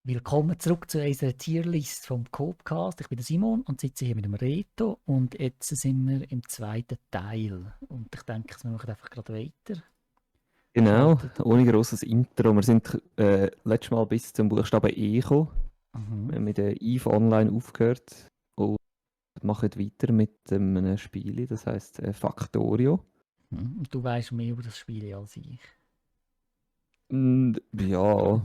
Willkommen zurück zu unserer Tierlist vom Copcast. Ich bin der Simon und sitze hier mit dem Reto und jetzt sind wir im zweiten Teil. Und ich denke, wir machen einfach gerade weiter. Genau, Schaltet. ohne grosses Intro. Wir sind letztes Mal bis zum Buchstaben E gekommen. Wir haben mit der EVE Online aufgehört und machen weiter mit einem Spiel, das heisst Factorio. Und du weißt mehr über das Spiel als ich. Ja,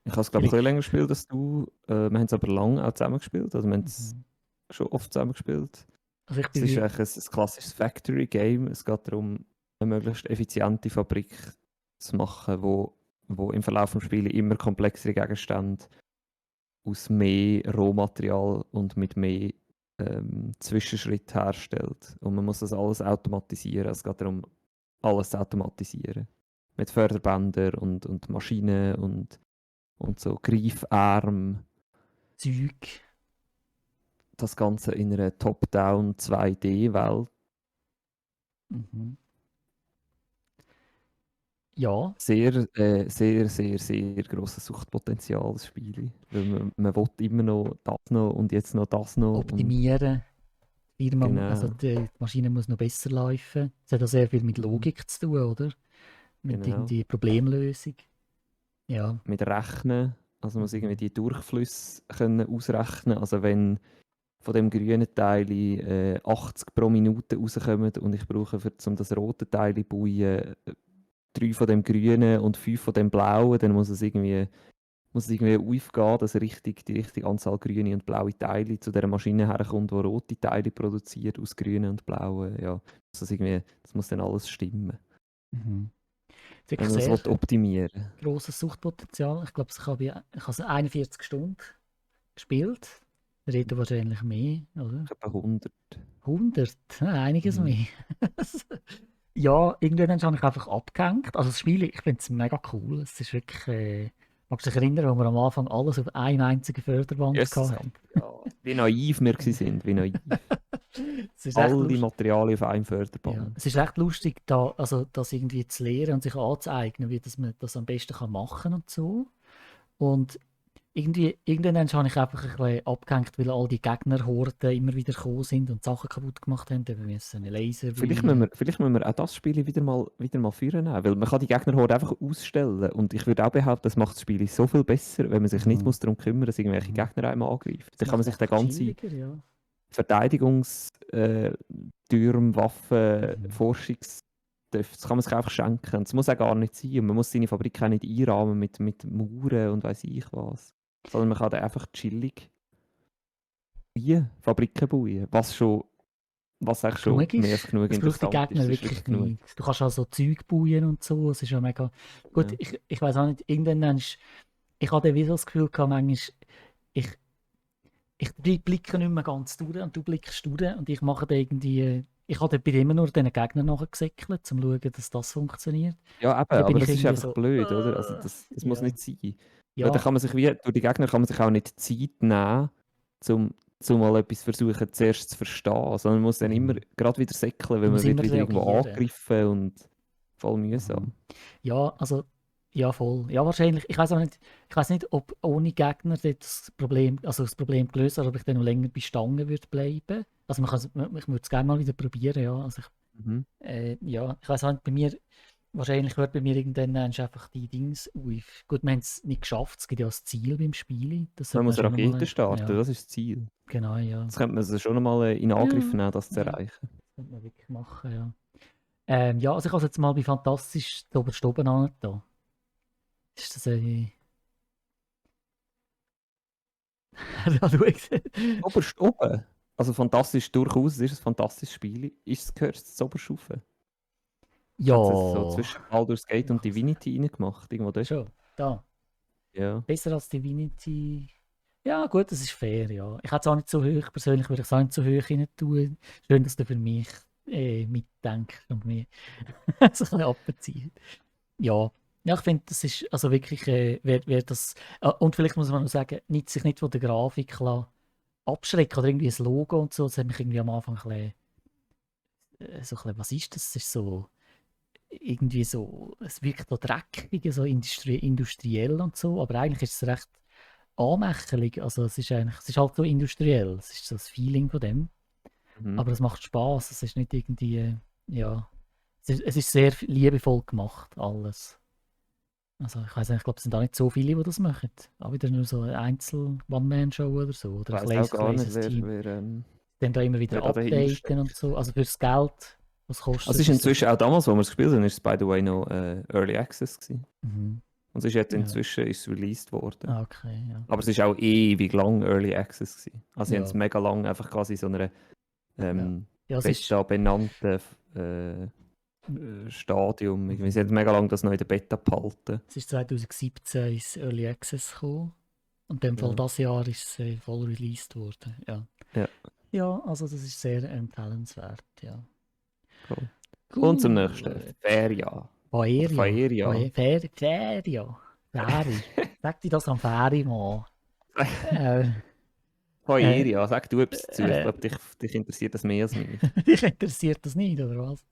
ich habe es glaube ich ein bisschen länger gespielt als du. Wir haben es aber lange auch zusammen gespielt, also wir haben es schon oft zusammen gespielt. Also ich Es bin ist eigentlich ein klassisches Factory-Game. Es geht darum, eine möglichst effiziente Fabrik zu machen, wo im Verlauf des Spiels immer komplexere Gegenstände aus mehr Rohmaterial und mit mehr Zwischenschritt herstellt. Und man muss das alles automatisieren. Es geht darum, alles zu automatisieren. Mit Förderbändern und Maschinen und so Greifarm. Zeug. Das Ganze in einer Top-Down 2D-Welt. Ja. Sehr, sehr grosses Suchtpotenzial, das Spiel. Weil man will immer noch das noch und jetzt noch das noch. Optimieren. Genau. Also die Maschine muss noch besser laufen. Es hat auch sehr viel mit Logik zu tun, oder? Mit Genau. irgendwie Problemlösung. Ja. Mit Rechnen. Also man muss irgendwie die Durchflüsse können ausrechnen. Also wenn von dem grünen Teil 80 pro Minute rauskommen und ich brauche, um das rote Teil zu bauen, 3 von dem grünen und 5 von dem blauen, dann muss es irgendwie aufgehen, dass die richtige Anzahl grüne und blaue Teile zu dieser Maschine herkommt, die rote Teile produziert aus grünen und blauen. Ja, das muss dann alles stimmen. Wirklich Wenn man sehr das optimieren. grosses Suchtpotenzial. Ich glaube, ich habe 41 Stunden gespielt. Reden wahrscheinlich mehr, oder? Ich etwa 100. 100? Einiges mehr. Ja, irgendwann habe ich einfach abgehängt. Also das Spiel, ich finde es mega cool. Es ist wirklich... magst du dich erinnern, wo wir am Anfang alles auf einem einzigen Förderband hatten? Ja, wie naiv wir sind, wie naiv. Es ist echt Alle lustig. Materialien auf einem Ja, Förderband. es ist echt lustig, also das irgendwie zu lernen und sich anzueignen, wie das man das am besten machen kann und so. Und irgendwann habe ich einfach ein bisschen abgehängt, weil all die Gegnerhorden immer wieder gekommen sind und Sachen kaputt gemacht haben. Wir müssen einen Laser Vielleicht bringen. müssen wir auch das Spiel wieder mal führen nehmen, weil man kann die Gegnerhorde einfach ausstellen und ich würde auch behaupten, das macht das Spiel so viel besser, wenn man sich nicht muss darum kümmern muss, dass irgendwelche Gegner einmal angreifen. Dann kann man sich den ganzen Ja. Verteidigungstürm, Waffen, das kann man sich einfach schenken. Das muss auch gar nicht sein und man muss seine Fabrik auch nicht einrahmen mit Mauern und weiss ich was. Sondern man kann dann einfach chillig Fabriken bauen, was eigentlich schon Genug mehr als ist. genug Es braucht die interessant Gegner ist. Das ist wirklich wirklich genug. nicht. Du kannst also Zeug bauen und so. Es ist ja mega. Gut, Ja. ich weiß auch nicht, irgendwann ich hatte wie so das Gefühl gehabt, manchmal, ich, ich blicke nicht mehr ganz durch und du blickst durch und ich mache da irgendwie. Ich habe bei immer nur den Gegnern nachgesäckelt, um zu schauen, dass das funktioniert. Ja, eben, Und dann bin aber ich das ist irgendwie einfach so. blöd, oder? Also das muss Ja. nicht sein. Weil Ja. da kann man sich durch die Gegner kann man sich auch nicht Zeit nehmen, um mal etwas versuchen zuerst zu verstehen, sondern man muss dann immer gerade wieder säckeln, weil Du musst man wird immer wieder irgendwo reagieren. angegriffen und voll mühsam. Ja, also, ja, voll. Ja, wahrscheinlich. Ich weiß nicht, ob ohne Gegner dort das Problem gelöst wäre, ob ich dann noch länger bei Stangen würde bleiben. Also ich würde es gerne mal wieder probieren, ja. Also ja, ich weiß nicht, wahrscheinlich hört bei mir irgendwann einfach die Dings auf. Gut, wir haben es nicht geschafft, es gibt ja das Ziel beim Spiel. Das Man sollte muss schon noch Raketen mal, starten, ja, das ist das Ziel. genau, ja. Das könnte man sich schon mal in Angriff Ja, nehmen, das zu ja, erreichen. das könnte man wirklich machen, ja. Ja, also ich habe es jetzt mal bei Fantastisch oberst oben an da. Ist das ja, schau. Oberst oben. Also fantastisch durchaus, es ist ein fantastisches Spiel. Gehört es zu oberst rauf? Ich Ja. hätte es so zwischen Baldur's Gate und Divinity reingemacht, irgendwo dort. Schon, da. Ja. Besser als Divinity. Ja, gut, das ist fair, ja. Ich hätte es auch nicht so hoch, persönlich würde ich es auch nicht so hoch rein tun. Schön, dass du für mich mitdenkst und mir so ein bisschen abzieht. Ja. Ja, ich finde, das ist also wirklich, wer das. Und vielleicht muss man noch sagen, sich nicht von der Grafik abschrecken oder irgendwie ein Logo und so. Das hat mich irgendwie am Anfang ein bisschen, was ist das? Es ist so irgendwie so, es wirkt so dreckig, so industriell und so, aber eigentlich ist es recht anmächerlich. Also es ist halt so industriell. Es ist so das Feeling von dem. Mhm. Aber es macht Spaß. Es ist nicht irgendwie, ja, es ist sehr liebevoll gemacht, alles. Also ich weiß nicht, ich glaube, es sind auch nicht so viele, die das machen. Auch wieder nur so eine Einzel-One-Man-Show oder so. Ich Oder ein weiss auch gar nicht, kleines Team. wer Dann da immer wieder da dahinter updaten und steckt. so. Also fürs Geld, was Also kostet, es ist ist das. inzwischen auch damals, wo wir es gespielt haben, ist es by the way noch Early Access gewesen. Mhm. Und es ist jetzt Ja. inzwischen ist es released worden. Ah, okay, ja. Aber es ist auch ewig lang Early Access gewesen. Also sie haben es Ja. mega lang einfach quasi so einer Ja, es ist, Beta benannten Stadium. Irgendwie. Sie haben mega lang das noch in der Beta behalten. es ist 2017 ins Early Access gekommen. Und in dem Fall Ja. das Jahr ist es voll released worden. Ja. Ja. Ja, also das ist sehr empfehlenswert, ja. Cool. Gut. Und zum nächsten. Feria. Faeria. Faeria. Feria. Feri. Sag dir das am Feri mal. äh, Faeria, sag du etwas dazu. Ich äh, glaube, dich interessiert das mehr als mich. dich interessiert das nicht, oder was?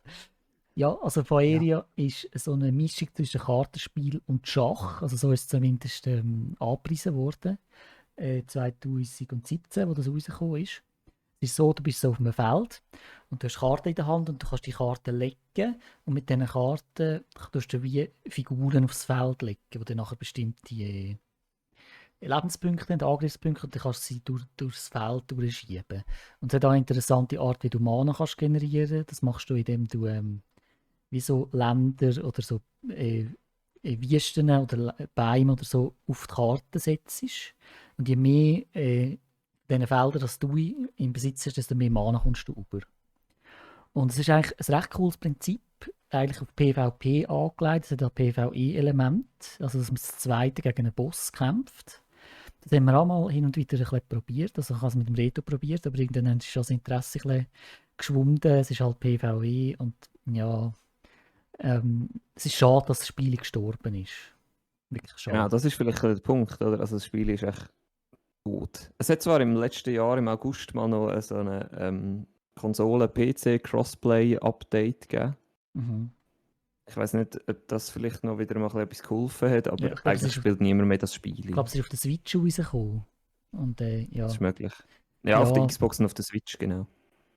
Ja, also Faeria ist so eine Mischung zwischen Kartenspiel und Schach. Also so ist es zumindest angepriesen worden. 2017, wo das rausgekommen ist. Es ist so, du bist so auf einem Feld und du hast Karten in der Hand und du kannst die Karten legen und mit diesen Karten tust du wie Figuren aufs Feld legen, die dann nachher bestimmte Lebenspunkte haben, Angriffspunkte, und dann kannst du sie durchs Feld durchschieben. Und es hat auch eine interessante Art, wie du Mana kannst generieren. Das machst du, indem du wie so Länder oder so Wüsten oder Bäume oder so auf die Karte setzt. Und je mehr diesen Feldern, dass du im Besitz hast, desto mehr Mana kommst du über. Und es ist eigentlich ein recht cooles Prinzip, eigentlich auf PvP angelegt. Es hat auch PvE-Element, also dass man das Zweite gegen einen Boss kämpft. Das haben wir auch mal hin und wieder ein bisschen probiert, also ich habe es mit dem Reto probiert, aber irgendwann ist schon das Interesse ein bisschen geschwunden. Es ist halt PvE und ja, es ist schade, dass das Spiel gestorben ist. Wirklich schade. Genau, das ist vielleicht der Punkt, oder? Also das Spiel ist echt gut. Es hat zwar im letzten Jahr, im August, mal noch so eine Konsole-PC-Crossplay-Update gegeben. Mhm. Ich weiß nicht, ob das vielleicht noch wieder mal etwas geholfen hat, aber Ja, ich glaub, eigentlich spielt niemand mehr das Spiel. Ich glaube, es ist auf der Switch rausgekommen. Und ja. Das ist möglich. Ja, auf der Xbox und auf der Switch, genau.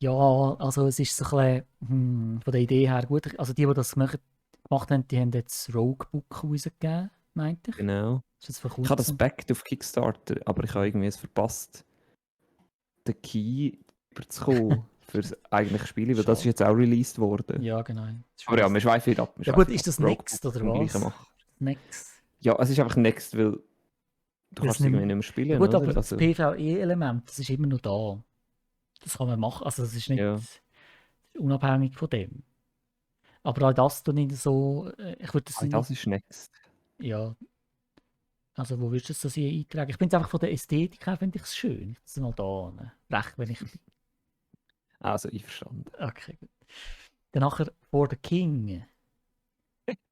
Ja, also es ist so ein bisschen, von der Idee her gut. Also die das gemacht haben, die haben jetzt Roguebook rausgegeben, meinte ich. Genau. Das ist jetzt vor Ich habe das kurzem. Backed auf Kickstarter, aber ich habe irgendwie es verpasst, den Key überzukommen für das eigentliche Spiel, weil das ist jetzt auch released worden. Ja, genau. Aber ja, wir schweifen wieder ab. Ja gut, ist das Next oder was? Next. Ja, es ist einfach Next, weil du kannst es irgendwie nicht mehr spielen. Ja, gut, oder? aber das Also, PvE-Element, das ist immer noch da. Das kann man machen, also das ist nicht unabhängig von dem. Aber auch das tue nicht so, ich würde das das ist Next. Ja, also wo würdest du das hier eintragen? Ich finde es einfach von der Ästhetik her, finde ich es schön. Ich das mal da recht, wenn ich... Also, einverstanden. Okay, gut. Dann nachher For the King.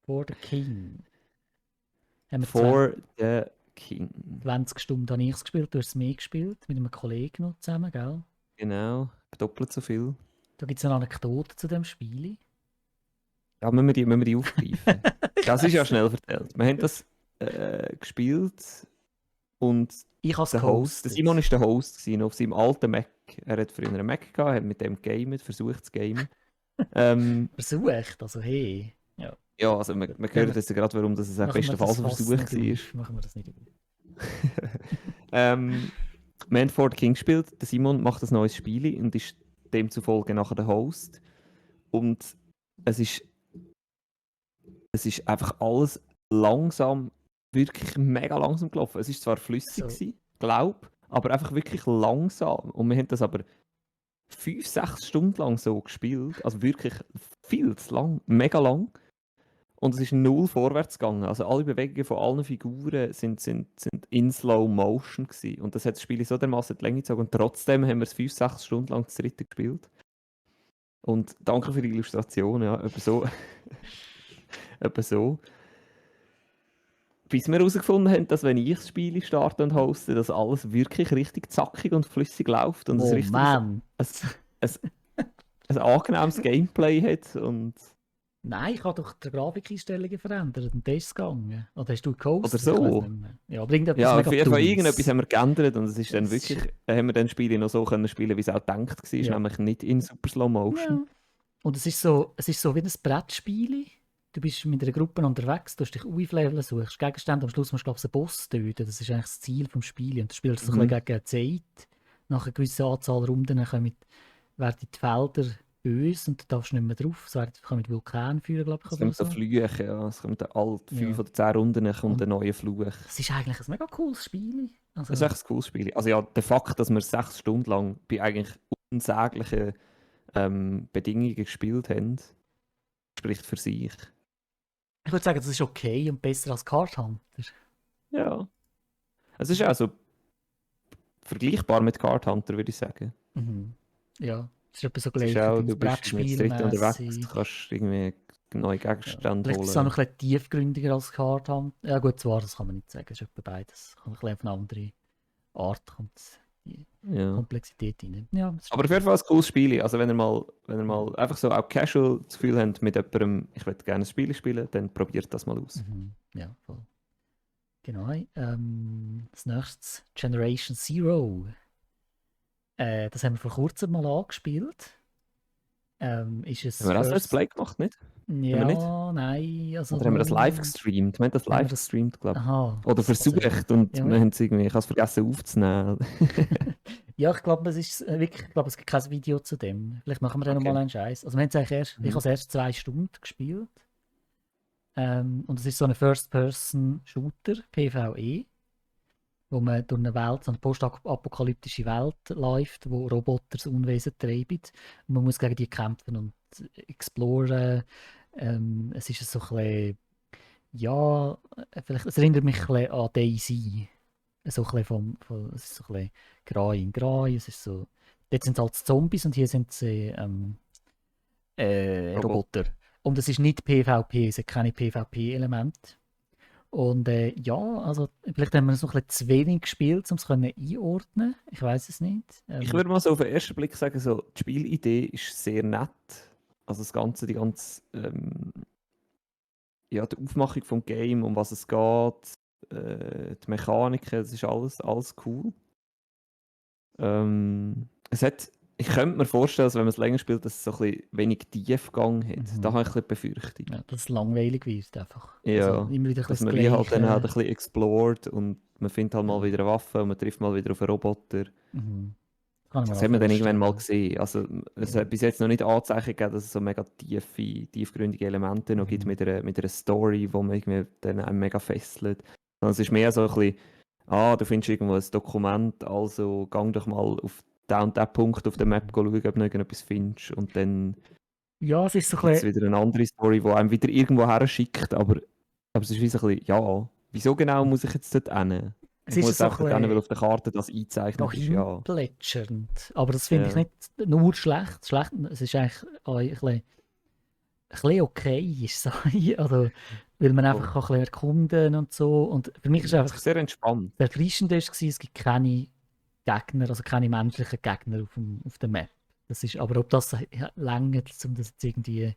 For the King. Haben wir For the King. 20 Stunden habe ich es gespielt, du hast es mehr gespielt, mit einem Kollegen noch zusammen, gell? Genau, doppelt so viel. Da gibt es eine Anekdote zu dem Spiel. Ja, müssen wir die aufgreifen? Das ist ja schnell vertellt. Wir haben das gespielt und ich habe es der Host, der Simon war der Host gewesen, auf seinem alten Mac. Er hat früher einen Mac gehabt, hat mit dem gamet, versucht zu gamen. Versucht, also hey. Ja, ja, also wir hören jetzt gerade, warum das ein bestenfalls ein Versuch war. Machen wir das nicht wir haben For the King gespielt, der Simon macht ein neues Spiel und ist demzufolge nachher der Host. Und es ist einfach alles langsam, wirklich mega langsam gelaufen. Es war zwar flüssig gewesen, glaube, aber einfach wirklich langsam. Und wir haben das aber 5-6 Stunden lang so gespielt. Also wirklich viel zu lang, mega lang. Und es ist null vorwärts gegangen. Also alle Bewegungen von allen Figuren sind in Slow Motion gewesen. Und das hat das Spiel so dermaßen die Länge gezogen. Und trotzdem haben wir es 5-6 Stunden lang das dritte gespielt. Und danke für die Illustration, ja, etwa so. etwa so. Bis wir herausgefunden haben, dass wenn ich das Spiel starte und hoste, dass alles wirklich richtig zackig und flüssig läuft und es ein angenehmes Gameplay hat und Nein, ich habe doch die Grafikeinstellungen verändert und das ist gegangen. Oder hast du Oder gehostet? Ich weiß so. nicht mehr. Ja, aber irgendetwas Ja, auf mega jeden Fall irgendetwas Dummes. haben wir geändert und es ist dann Es wirklich, ist, haben wir dann Spiele noch so können spielen, wie es auch gedacht war, ja. nämlich nicht in Super Slow Motion. Ja. Und es ist so wie ein Brettspiel. Du bist mit einer Gruppe unterwegs, du hast dich aufleveln, suchst Gegenstände, am Schluss musst du, glaube ich, einen Boss töten. Das ist eigentlich das Ziel des Spiels. Und du spielst so ein Mhm. bisschen gegen die Zeit. Nach einer gewissen Anzahl Runden werden die Felder böse und du darfst nicht mehr drauf. Es kann mit Vulkan führen, glaube ich, Es oder kommt da so. Flüche, ja. Es kommt da alle 5 Ja. oder 10 Runden kommt Und ein neuer Fluch. es ist eigentlich ein mega cooles Spiel. Es ist Also, echt ein cooles Spiel. Also ja, der Fakt, dass wir 6 Stunden lang bei eigentlich unsäglichen Bedingungen gespielt haben, spricht für sich. ich würde sagen, das ist okay und besser als Card Hunter. Ja. Es ist auch so vergleichbar mit Card Hunter, würde ich sagen. Mhm. Ja, es ist etwas so Es ist gleich, auch, Dings du bist irgendwie zu dritt unterwegs, du Brettspielmäßig. kannst irgendwie neue Ja. Gegenstände Vielleicht ist es auch holen. noch ein bisschen tiefgründiger als Card Hunter. Ja gut, zwar, das kann man nicht sagen, es ist etwa beides. Kommt ein bisschen auf eine andere Art kommt die Ja. Komplexität rein. Ja, das ist Aber auf jeden Fall ein cooles Spiel. Also wenn ihr mal einfach so auch casual das Gefühl habt mit jemandem, ich würde gerne ein Spiel spielen, dann probiert das mal aus. Ja, voll. Genau. Das nächste Generation Zero. Das haben wir vor kurzem mal angespielt. Ist Haben es wir auch so ein Let's First. Play gemacht, nicht? Haben wir nicht? Ja, nein, also Oder haben wir das live nur. gestreamt? Wir haben das Haben wir live das. gestreamt, glaube Aha, ich. Oder das kann sein. versucht und Ja, wir haben es irgendwie, ich habe es vergessen aufzunehmen. ja, ich glaube, es ist wirklich, ich glaube, es gibt kein Video zu dem. Vielleicht machen wir dann nochmal Okay. einen Scheiß. Also wir haben es eigentlich ich habe Mhm. es erst 2 Stunden gespielt. Und es ist so ein First-Person-Shooter, PvE, wo man durch eine Welt, so eine postapokalyptische Welt läuft, wo Roboter das Unwesen treiben. Und man muss gegen die kämpfen und exploren. Es ist so ein bisschen, ja, vielleicht, es erinnert mich ein bisschen an DayZ. So ein bisschen es ist so ein bisschen grau in grau. Es ist so, dort sind es halt Zombies und hier sind sie Robot. Roboter. Und es ist nicht PvP, es hat keine PvP-Elemente. Und ja, also vielleicht haben wir es noch ein bisschen zu wenig gespielt, um es einordnen. Ich weiß es nicht. Ich würde mal so auf den ersten Blick sagen, so, die Spielidee ist sehr nett. Also das Ganze, die ganze ja, die Aufmachung vom Game, um was es geht, die Mechaniken, das ist alles cool. Es hat, ich könnte mir vorstellen, dass wenn man es länger spielt, dass es so ein bisschen wenig Tiefgang hat. Da habe ich ein bisschen Befürchtung. Ja, dass es langweilig wird einfach. Also Ja, immer wieder ein dass bisschen man das wie halt dann halt ein Gleiche. bisschen explored und man findet halt mal Ja. wieder eine Waffe und man trifft mal wieder auf einen Roboter. Mhm. Kann ich mir Das auch haben wir dann irgendwann mal vorstellen. gesehen. Also es Ja. hat bis jetzt noch nicht Anzeichen gegeben, dass es so mega tiefgründige Elemente noch gibt mit einer Story, wo man irgendwie dann einem mega fesselt. Sondern es ist mehr so ein bisschen, du findest irgendwo ein Dokument, also gang doch mal auf den und den Punkt auf der Map schauen, ob du noch irgendetwas findest. Und dann Ja, es ist so ein gibt es bisschen. wieder eine andere Story, die einem wieder irgendwo her schickt, aber es ist wie so ein bisschen, ja, wieso genau muss ich jetzt dort hin? Es Ich ist muss so ein einfach dort hin, weil bisschen auf der Karte das eingezeichnet ist, ja. dahinplätschernd. Aber das finde ich Ja. nicht nur schlecht. Es ist eigentlich auch ein bisschen okay. Ist so. Also, weil man einfach Oh. auch ein bisschen erkunden und so. Und für mich ist Es einfach ist sehr entspannt. der Erfrischende war, es gibt keine Gegner, also keine menschlichen Gegner auf der Map. Das ist, aber ob das längert, um das jetzt irgendwie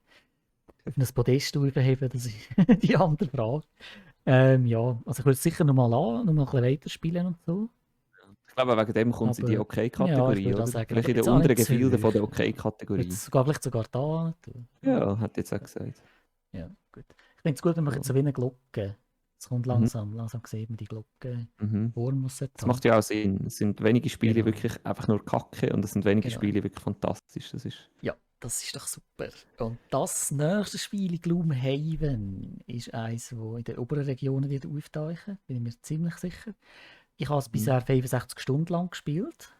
auf ein Podest zu heben, das ist die andere Frage. Ja, also ich würde es sicher nochmal noch mal ein bisschen weiterspielen und so. Ich glaube, wegen dem kommt es in die Aber ja, ich OK-Kategorie, würde auch oder? sagen, Vielleicht aber in der jetzt auch unteren nicht zu Gefilde von der hoch. Ja. OK-Kategorie. Vielleicht sogar da tun. Ja, hat jetzt auch gesagt. Ja, gut. Ich finde es gut, wenn man Ja. jetzt so wie eine Glocke. Es kommt Mhm. langsam sieht man die Glocke Mhm. vor muss es Das haben. macht ja auch Sinn. Es sind wenige Spiele Genau. wirklich einfach nur Kacke und es sind wenige Genau. Spiele wirklich fantastisch. Das ist... Ja, das ist doch super. Und das nächste Spiel, Gloomhaven, ist eins, das in den oberen Regionen wird auftauchen. Bin ich mir ziemlich sicher. Ich habe es bisher 65 Stunden lang gespielt.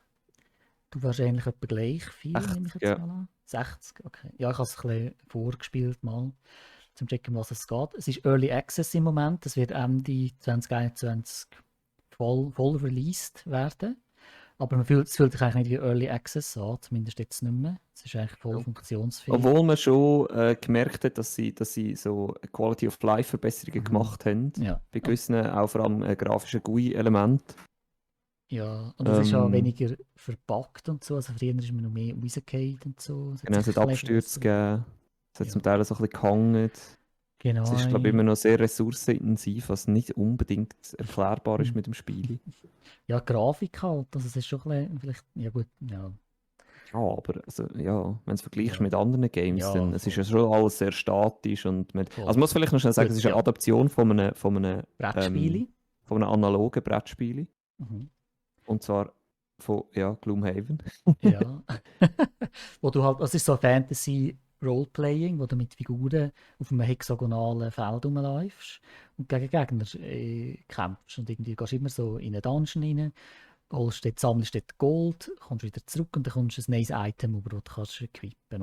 Du wahrscheinlich etwa gleich viel, nehme ich 80, jetzt ja. mal an. 60, okay. Ja, ich habe es ein bisschen vorgespielt mal, zum checken, was es geht. Es ist Early Access im Moment. Es wird Ende 2021 voll released werden. Aber es fühlt sich eigentlich nicht wie Early Access an, zumindest jetzt nicht mehr. Es ist eigentlich voll Ja. funktionsfähig. Obwohl man schon gemerkt hat, dass sie so Quality of Life Verbesserungen gemacht haben. Ja. Bei gewissen, auch vor allem grafischen GUI-Elementen. Ja, und es ist auch Ähm, weniger verpackt und so. Also früher ist man noch mehr rausgefallen und so. Es hat Genau, es sich hat ein bisschen Abstürze verbessert. gegeben. Es hat Ja, zum Teil so ein bisschen gehangen. Es genau. ist, glaube ich, immer noch sehr ressourcenintensiv, was nicht unbedingt erklärbar ist Hm. mit dem Spiel. Ja, Grafik halt, also es ist schon ein bisschen, vielleicht, ja gut, ja, Ja, aber also, ja, wenn du es vergleichst ja, mit anderen Games, ja, dann es ist ja voll, schon alles sehr statisch und also voll. man muss vielleicht noch schnell sagen, Gut, es ist eine ja, Adaption Brettspiele. von einem analogen Brettspiel Mhm. und zwar von ja, Gloomhaven. Ja. Wo du halt, das ist so Fantasy Roleplaying, wo du mit Figuren auf einem hexagonalen Feld rumläufst und gegen Gegner kämpfst. Und irgendwie gehst du immer so in einen Dungeon rein, holst dort, sammelst dort Gold, kommst wieder zurück und dann kommst du ein neues Item über, das du kannst equippen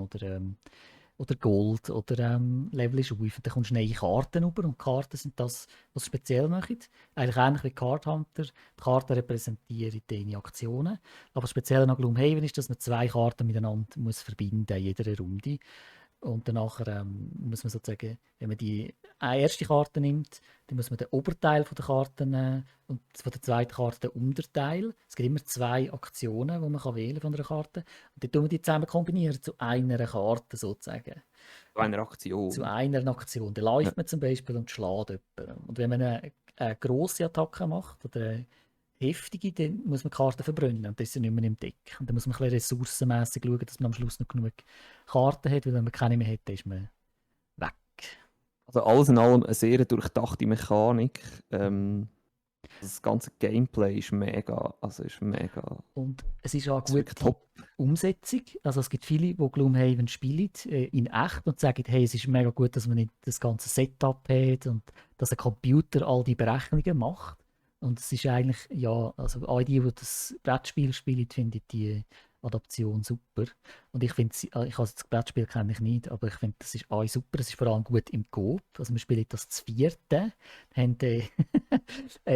oder Gold oder levelst auf. Und dann kommst du neue Karten über und die Karten sind das, was speziell macht. Eigentlich ähnlich wie Card Hunter. Die Karten repräsentieren deine Aktionen. Aber speziell an Gloomhaven ist, dass man zwei Karten miteinander muss verbinden in jeder Runde. Und danach muss man sozusagen, wenn man die erste Karte nimmt, dann muss man den Oberteil von der Karte nehmen und von der zweiten Karte den Unterteil. Es gibt immer zwei Aktionen, die man kann wählen von einer Karte. Und dann tun wir die zusammen kombinieren zu einer Karte sozusagen. So eine Zu Aktion. einer Aktion. Dann Ja. läuft man zum Beispiel und schlägt jemanden. Und wenn man eine grosse Attacke macht oder eine heftige, dann muss man die Karte verbrennen und das ist ja nicht mehr im Deck. Und dann muss man ein bisschen ressourcenmässig schauen, dass man am Schluss noch genug Karten hat, weil wenn man keine mehr hat, dann ist man weg. Also alles in allem eine sehr durchdachte Mechanik. Mhm. Das ganze Gameplay ist mega, also ist mega, Und es ist auch eine ist wirklich gute top. Umsetzung. Also es gibt viele, die Gloomhaven spielen in echt und sagen, hey, es ist mega gut, dass man nicht das ganze Setup hat und dass ein Computer all die Berechnungen macht. Und es ist eigentlich, ja, also alle die das Brettspiel spielen, finden die Adaption super. Und ich finde, ich also das Brettspiel kenne ich nicht, aber ich finde, das ist auch super. Es ist vor allem gut im Coop. Also wir spielen das zu vierte, haben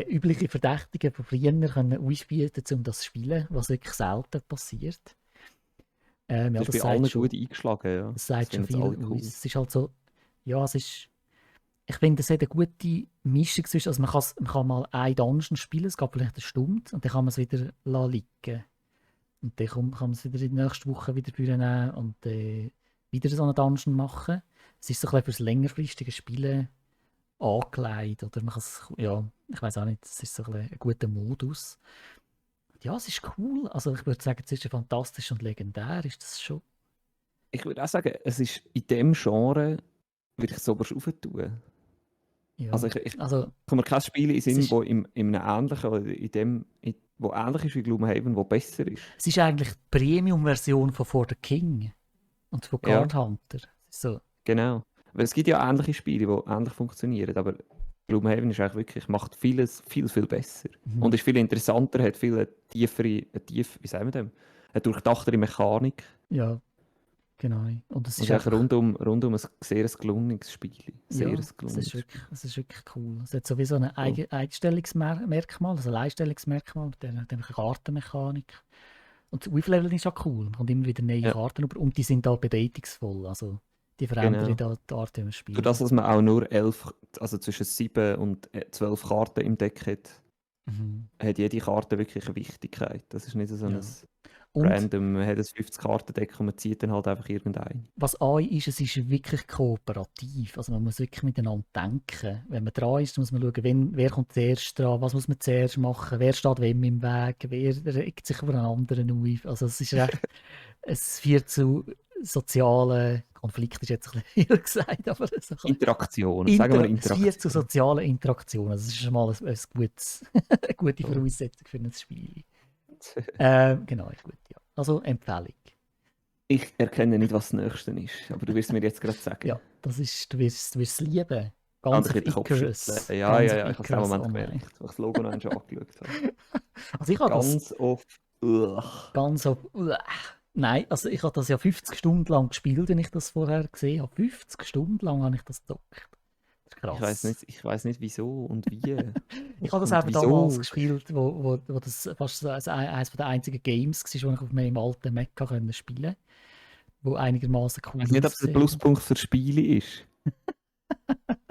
übliche Verdächtige von früher können ausbieten, um das zu spielen, was wirklich selten passiert. Ja, Das ist bei allen gut eingeschlagen, ja. das Das sagt schon finden es viel alle aus. cool. Es ist halt so, ja, es ist, ich finde, es hat eine gute Mischung zwischen, also man kann mal einen Dungeon spielen, es geht vielleicht eine Stunde, und dann kann man es wieder liegen. Und dann kann man es wieder in der nächsten Woche wieder nehmen und wieder so einen Dungeon machen. Es ist so ein bisschen fürs längerfristige Spielen angelegt, oder man kann es, ja, ich weiß auch nicht, es ist so ein bisschen ein guter Modus. Ja, es ist cool. Also ich würde sagen, es ist ja fantastisch und legendär, ist das schon. Ich würde auch sagen, es ist in dem Genre, würde ich es oberst tun. Also Ja, ich also komme mir kein Spiel in den es Sinn, ist, wo in einem ähnlichen, oder wo ähnlich ist wie Gloomhaven, wo besser ist. es ist eigentlich die Premium-Version von For the King und von Ja, Card Hunter. So, genau. Weil es gibt ja ähnliche Spiele, die ähnlich funktionieren, aber Gloomhaven ist eigentlich wirklich, macht vieles viel, viel besser. mhm. Und ist viel interessanter, hat viel wie sagen wir dem, eine durchdachtere Mechanik. Ja, genau. Und es Und ist ist eigentlich einfach, rundum ein sehr gelungenes Spiel. Sehr ja, gelungenes Spiel. es ist wirklich cool. Es hat sowieso ein Ja. Einstellungsmerkmal, also ein Alleinstellungsmerkmal mit der Kartenmechanik. Und das Aufleveln ist auch cool. Man kommt immer wieder neue Ja, Karten über und die sind auch bedeutungsvoll. Also die verändern genau. da die Art, wie man Durch das, spielt. dass man auch nur 11, also zwischen 7 und 12 Karten im Deck hat, Mhm. hat jede Karte wirklich eine Wichtigkeit. Das ist nicht so ein Ja. Und random, man hat ein 50-Karten-Deck und man zieht dann halt einfach irgendeine. was auch ist, es ist wirklich kooperativ. Also man muss wirklich miteinander denken. Wenn man dran ist, muss man schauen, wer kommt zuerst dran, was muss man zuerst machen, wer steht wem im Weg, wer regt sich über einen anderen auf. Also es ist recht, es führt zu sozialen Konflikten, ist jetzt ein bisschen viel gesagt, aber so ein bisschen Interaktion, sagen wir Es führt zu Interaktion. sozialen Interaktionen. Also das ist schon mal ein gutes, eine gute So. Voraussetzung für ein Spiel. Genau, ist gut, ja. Also Empfehlung. Ich erkenne nicht, was das Nächste ist, aber du wirst mir jetzt gerade sagen. Ja, das ist, du wirst es lieben. Und Ganz ich auf werde den Kopf schütteln. Icarus. Ja, Ganz ja, auf ja, ich habe es im Icarus Moment online. gemerkt, als ich das Logo noch einmal angeschaut habe. Also ich habe das Ganz oft. Ugh. ganz auf. Nein, also ich habe das ja 50 Stunden lang gespielt, wenn ich das vorher gesehen habe. 50 Stunden lang habe ich das gezockt. Das ist krass. Ich weiß nicht wieso und wie. Ich habe das Und eben damals wieso. gespielt, wo das fast so eines der einzigen Games war, die ich auf meinem alten Mac spielen konnte, wo einigermaßen Ich cool weiß nicht, ob es ein aussehen. Pluspunkt für Spiele ist.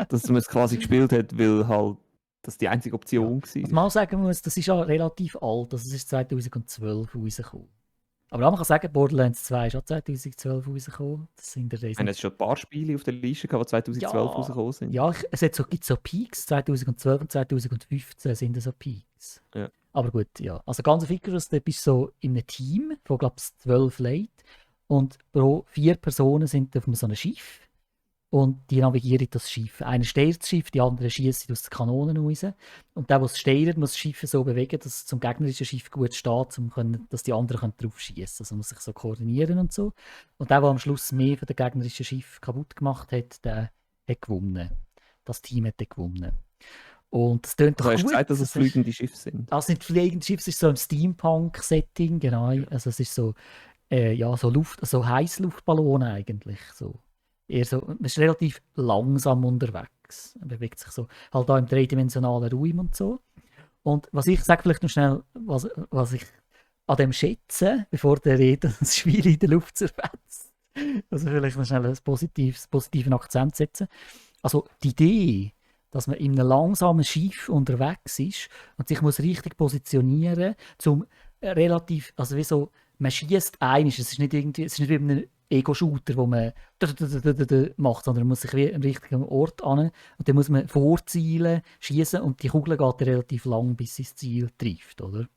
Dass man es quasi gespielt hat, weil halt das die einzige Ja. Option Was war. man auch sagen muss, das ist ja relativ alt, also es ist 2012 rausgekommen. Aber auch man kann sagen, Borderlands 2 ist auch 2012 rausgekommen. Das sind der Wir haben jetzt schon ein paar Spiele auf der Liste gehabt, die 2012 Ja, rausgekommen sind. ja, gibt so Peaks, 2012 und 2015 sind so Peaks. Ja. Aber gut, ja. Also ganz Icarus, da bist du so in einem Team von, glaube ich, 12 Leuten. Und pro 4 Personen sind auf so einem Schiff. Und die navigieren das Schiff. Einer steuert das Schiff, die anderen schießen aus den Kanonen raus. Und der, der es steuert, muss das Schiff so bewegen, dass es zum gegnerischen Schiff gut steht, dass die anderen drauf schießen können. Also muss sich so koordinieren und so. Und der am Schluss mehr von den gegnerischen Schiff kaputt gemacht hat, der hat gewonnen. Das Team hat dann gewonnen. Und das tönt doch hast du gut. gesagt, dass es fliegende Schiffe sind? Also nicht fliegende Schiffe, es ist so ein Steampunk-Setting, genau. Also es ist so, ja, so Heißluftballone eigentlich. So. Eher so, man ist relativ langsam unterwegs. Man bewegt sich so halt auch im dreidimensionalen Raum und so. Und was ich sage vielleicht noch schnell, was ich an dem schätze, bevor der Rede das Spiel in der Luft zerfetzt. Also vielleicht noch schnell einen positiven Akzent setzen. Also die Idee, dass man in einem langsamen Schiff unterwegs ist und sich muss richtig positionieren, zum relativ, also wie so, man schießt es ist nicht wie bei einem Ego-Shooter, wo man macht, sondern man muss sich wie am richtigen Ort an und dann muss man vorzielen, schießen und die Kugel geht relativ lang, bis sie das Ziel trifft, oder?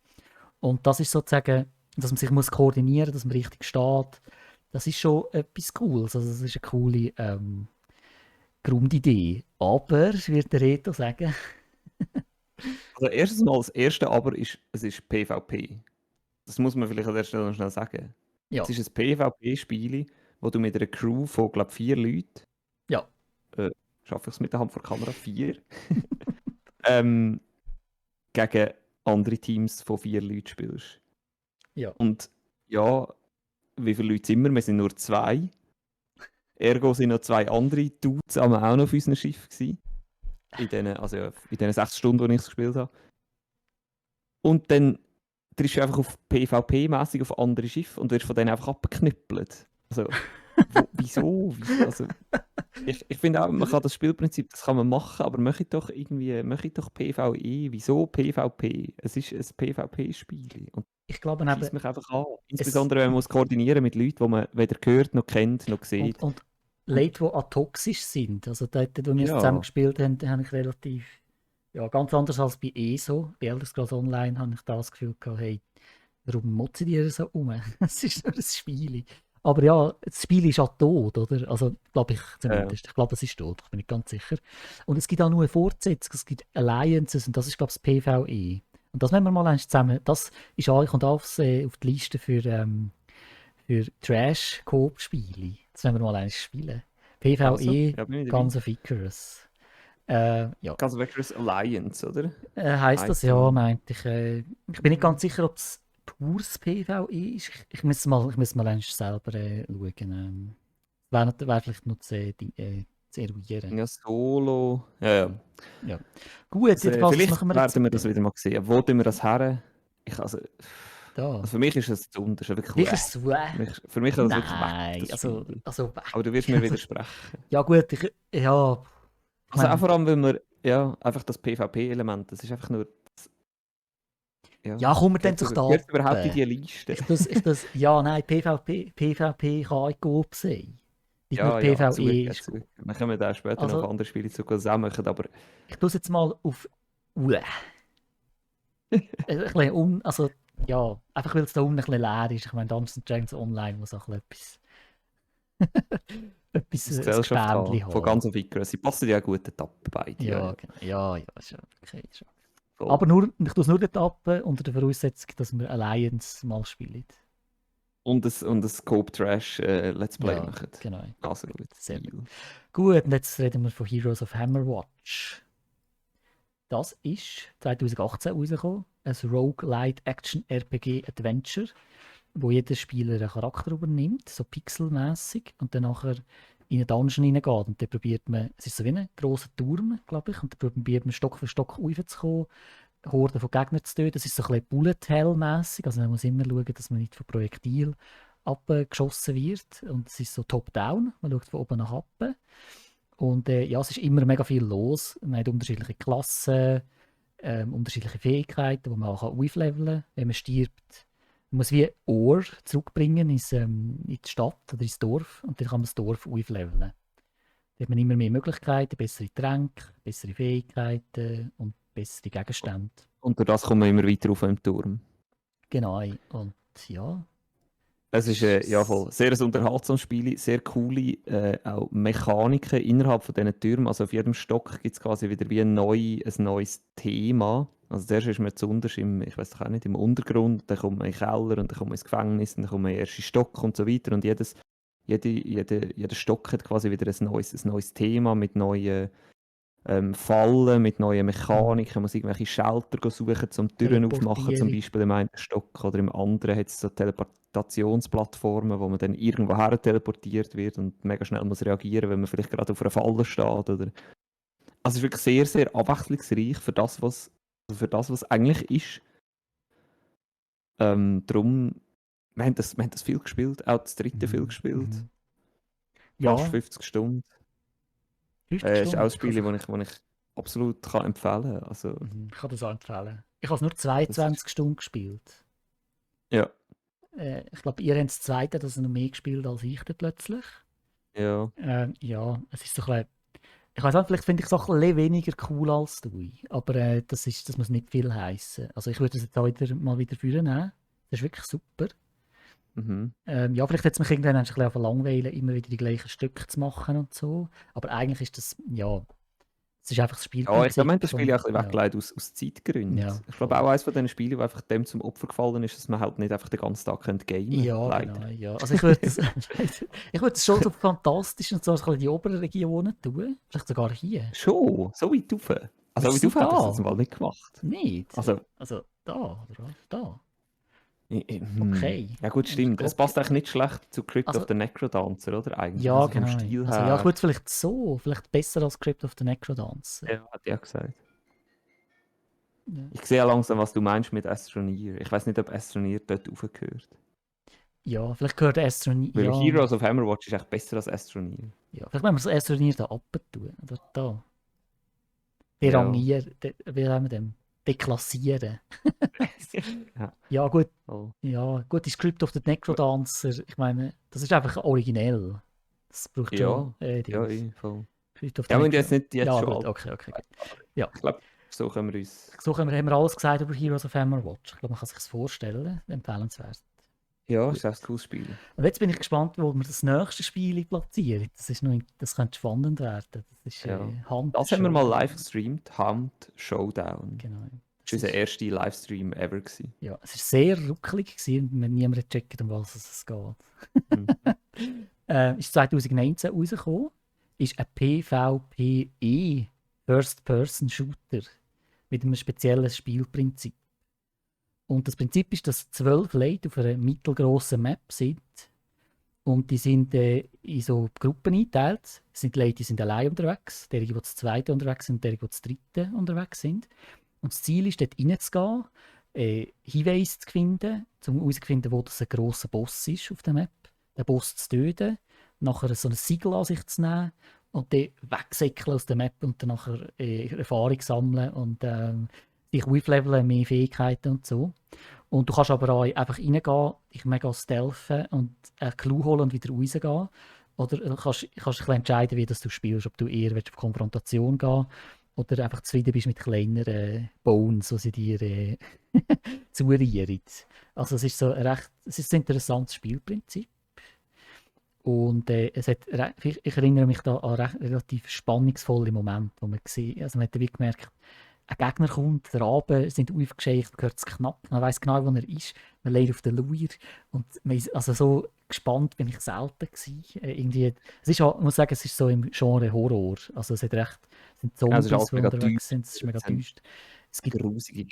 Und das ist sozusagen, dass man sich muss koordinieren, dass man richtig steht. Das ist schon etwas Cooles. Also das ist eine coole Grundidee. Aber, wird der Reto sagen, Also erstens mal, das erste Aber ist, es ist PvP. Das muss man vielleicht an der Stelle noch schnell sagen. ja, Es ist ein PvP-Spiel, wo du mit einer Crew von, glaube ich, 4 Leuten, ja, schaffe ich es mit der Hand vor der Kamera, 4, gegen andere Teams von 4 Leuten spielst. ja. Und ja, wie viele Leute sind wir? Wir sind nur 2. Ergo sind noch 2 andere Dudes auch noch auf unserem Schiff gewesen. In diesen 6 Stunden, die ich es gespielt habe. Und dann triffst du einfach auf PvP-mäßig auf andere Schiffe und wirst von denen einfach abgeknüppelt. Also, wieso? Also, ich finde auch, man kann das Spielprinzip, das kann man machen, aber möchte doch PvE. Wieso PvP? Es ist ein PvP-Spiel. Und Ich glaube das eben, schießt mich einfach an. Insbesondere, wenn man muss koordinieren mit Leuten, die man weder gehört, noch kennt, noch sieht. und Leute, die atoxisch sind, also dort, wo wir es Ja. zusammen gespielt haben, habe ich relativ, ja, ganz anders als bei ESO, bei Elder Scrolls Online, habe ich das Gefühl gehabt, hey, warum motzen die so um? Es ist nur ein Spiel. Aber ja, das Spiel ist auch tot, oder? Also, glaube ich zumindest. Ich glaube, es ist tot, ich bin nicht ganz sicher. Und es gibt auch nur eine Fortsetzung, es gibt Alliances und das ist, glaube ich, das PvE. Und das müssen wir mal eins zusammen, das ist auch, kommt auf die Liste für Trash-Coop-Spiele. Das müssen wir mal eins spielen. PvE, Also, ja, bin ich dabei. Guns of Icarus. Ja. Guns of Icarus Alliance, oder? Heisst das Heisst ja, so. meinte ich. Ich bin nicht ganz sicher, ob es pures PvE ist. Ich muss mal eins selber schauen. Wäre vielleicht noch zu eruieren. Ja, Solo. Ja. Gut, Also, jedenfalls, was vielleicht machen wir werden jetzt? wir das wieder mal sehen. Wo tun wir das her? Da. Für mich ist es zu unter. Wirklich Vielleicht ist es Für mich ist es wirklich Nein, weg, das also Spiel. weg. Aber du wirst mir widersprechen. Ja gut, Also auch vor allem, weil wir, einfach das PvP-Element, das ist einfach nur... Ja, kommen wir dann doch da gehört überhaupt in die Liste? Ja, nein, PvP kann auch Coop sein. Nicht nur PvE ist gut. Wir kommen da später Also- noch auf andere Spiele zu zusammen, aber Ich tue es jetzt mal auf ein bisschen also ja, einfach weil es da unten ein bisschen leer ist. Ich meine, Dungeons Dragons Online muss auch ein bisschen etwas das Gesellschaft Gespänli haben, von Guns of Icarus. Sie passen ja gut dort ab, beide. Ja, genau. Ja, ist ja okay. Ist ja. Voll. Aber ich tue es nur dort ab, unter der Voraussetzung, dass wir Alliance mal spielen. Und das Coop Trash Let's Play Ja, machen. genau. Also gut. Sehr Gut, und jetzt reden wir von Heroes of Hammerwatch. Das ist 2018 rausgekommen. Ein Roguelite Action RPG Adventure, wo jeder Spieler einen Charakter übernimmt, so pixelmäßig, und dann nachher in einen Dungeon hineingeht. Und dann probiert man, es ist so wie ein grosser Turm, glaube ich, und dann probiert man Stock für Stock raufzukommen, Horden von Gegnern zu töten. Das ist so ein bisschen Bullet Hell-mässig, also man muss immer schauen, dass man nicht von Projektil abgeschossen wird. Und es ist so top-down, man schaut von oben nach unten. Und ja, es ist immer mega viel los. Man hat unterschiedliche Klassen, unterschiedliche Fähigkeiten, die man auch aufleveln kann. Wenn man stirbt, Man muss wie Ohr zurückbringen in die Stadt oder ins Dorf und dann kann man das Dorf aufleveln. Dann hat man immer mehr Möglichkeiten, bessere Tränke, bessere Fähigkeiten und bessere Gegenstände. Und durch das kommen wir immer weiter auf im Turm. Genau, und ja. Es ist ja, voll sehr ein unterhaltsames Spiel, sehr coole auch Mechaniken innerhalb von diesen Türmen. Also auf jedem Stock gibt es quasi wieder wie ein neues Thema. Also zuerst ist man zuunterst ich weiß doch auch nicht, im Untergrund, dann kommt man in den Keller und dann kommt man ins Gefängnis und dann kommt man in den ersten Stock und so weiter. Und jeder Stock hat quasi wieder ein neues Thema mit neuen Fallen, mit neuen Mechaniken. Man muss irgendwelche Schalter suchen, um Türen aufzumachen, zum Beispiel im einen Stock. Oder im anderen hat es so Teleportationsplattformen, wo man dann irgendwo her teleportiert wird und mega schnell muss reagieren, wenn man vielleicht gerade auf einer Falle steht. Oder... Also es ist wirklich sehr, sehr abwechslungsreich für das, was eigentlich ist. Darum, wir haben das viel gespielt, auch das dritte viel gespielt. Ja, Fast 50 Stunden. 50 Ist auch ein Stunden. Spiel, das ich absolut empfehlen kann. Also, Ich kann das auch empfehlen. Ich habe es nur 22 Stunden gespielt. ja. Ich glaube, ihr habt das zweite, das noch mehr gespielt als ich dann plötzlich. Ja. Ja, es ist so ein bisschen, ich weiß nicht, vielleicht finde ich es auch ein bisschen weniger cool als du. Aber das muss nicht viel heißen. Also ich würde es jetzt auch mal wieder vornehmen. Das ist wirklich super. Mhm. Ja, vielleicht hat es mich irgendwann ein bisschen verlangweilen, immer wieder die gleichen Stücke zu machen und so. Aber eigentlich ist das, ja, es ist einfach das Ja, Spielprinzip. ich glaube, wir haben das Spiel ja ein bisschen ja. weggelegt aus Zeitgründen. Ja, Ich glaube auch eines von diesen Spielen, wo einfach dem zum Opfer gefallen ist, dass man halt nicht einfach den ganzen Tag gamen könnte. Ja, leider. genau. Ja. Also ich würde das schon so fantastisch und so ein bisschen die oberen Regionen tun. Vielleicht sogar hier. Schon, so weit rauf. Also Willst weit du rauf hätte ich es da? jetzt mal nicht gemacht. Nicht? Also, Da, oder was? Da. hm. Okay. Ja gut, stimmt. Es passt eigentlich nicht schlecht zu Crypt of the Necrodancer, oder? Eigentlich. Ja, also genau. vom Stil Also, ja, her. ich würde es vielleicht besser als Crypt of the Necrodancer. Ja, hat er gesagt. Ja. Ich sehe langsam, was du meinst mit Astroneer. Ich weiß nicht, ob Astroneer dort aufgehört. Ja, vielleicht gehört Astroneer. Weil Ja, Heroes of Hammerwatch ist echt besser als Astroneer. ja, vielleicht müssen wir das Astroneer da abtun. Oder da. Ja. Derangieren. Wie sagen wir dem? Deklassieren. Ja. Ja, gut. Oh. Ja, gut, die Crypt of the Necrodancer, ich meine, das ist einfach originell. Das braucht schon Ja, voll. Crypt of the Ja, und jetzt nicht jetzt Ja, schon. gut, okay. Ja. Ich glaube, so können wir uns. So haben wir alles gesagt über Heroes of Hammerwatch. Ich glaube, man kann sich vorstellen. Empfehlenswert. Ja, ist echt ein cooles Spiel. Und jetzt bin ich gespannt, wo wir das nächste Spiel platzieren. Das könnte spannend werden. Das ist Hand. Das haben wir mal live gestreamt, Hand Showdown. Genau. Das war unser erster Livestream ever. Ja, es war sehr ruckelig und niemand checkt, um was es geht. Ist 2019 rausgekommen. Ist ein PvPE, First-Person-Shooter, mit einem speziellen Spielprinzip. Und das Prinzip ist, dass 12 Leute auf einer mittelgroßen Map sind. Und die sind in so Gruppen eingeteilt. Es sind Leute, die sind allein unterwegs, die zu zweiten unterwegs sind und die zu dritten unterwegs sind. Und das Ziel ist, dort reinzugehen, Hinweise zu finden, um herauszufinden, wo das ein grosser Boss ist auf der Map. Den Boss zu töten, nachher so ein Siegel an sich zu nehmen und dann wegsäckeln aus der Map und dann nachher Erfahrung sammeln und dich aufleveln, mehr Fähigkeiten und so. Und du kannst aber auch einfach reingehen, dich mega stealthen und einen Clou holen und wieder rausgehen. Oder du kannst ein bisschen entscheiden, wie das du spielst, ob du eher auf Konfrontation gehen oder einfach zufrieden bist mit kleineren Bones, die sie dir zurieren. Also es ist ein interessantes Spielprinzip. Und ich erinnere mich da an relativ spannungsvolle Momente, wo man gesehen, also man hat wie gemerkt, ein Gegner kommt, der Raben sind aufgescheucht, man hört es knapp, man weiß genau, wo er ist, man legt auf den Luir und also so gespannt bin ich selten gewesen. Irgendwie, es ist, ich muss sagen, es ist so im Genre Horror, also es sind Zombies, die unterwegs sind, es ist mega düster. Es gibt grusige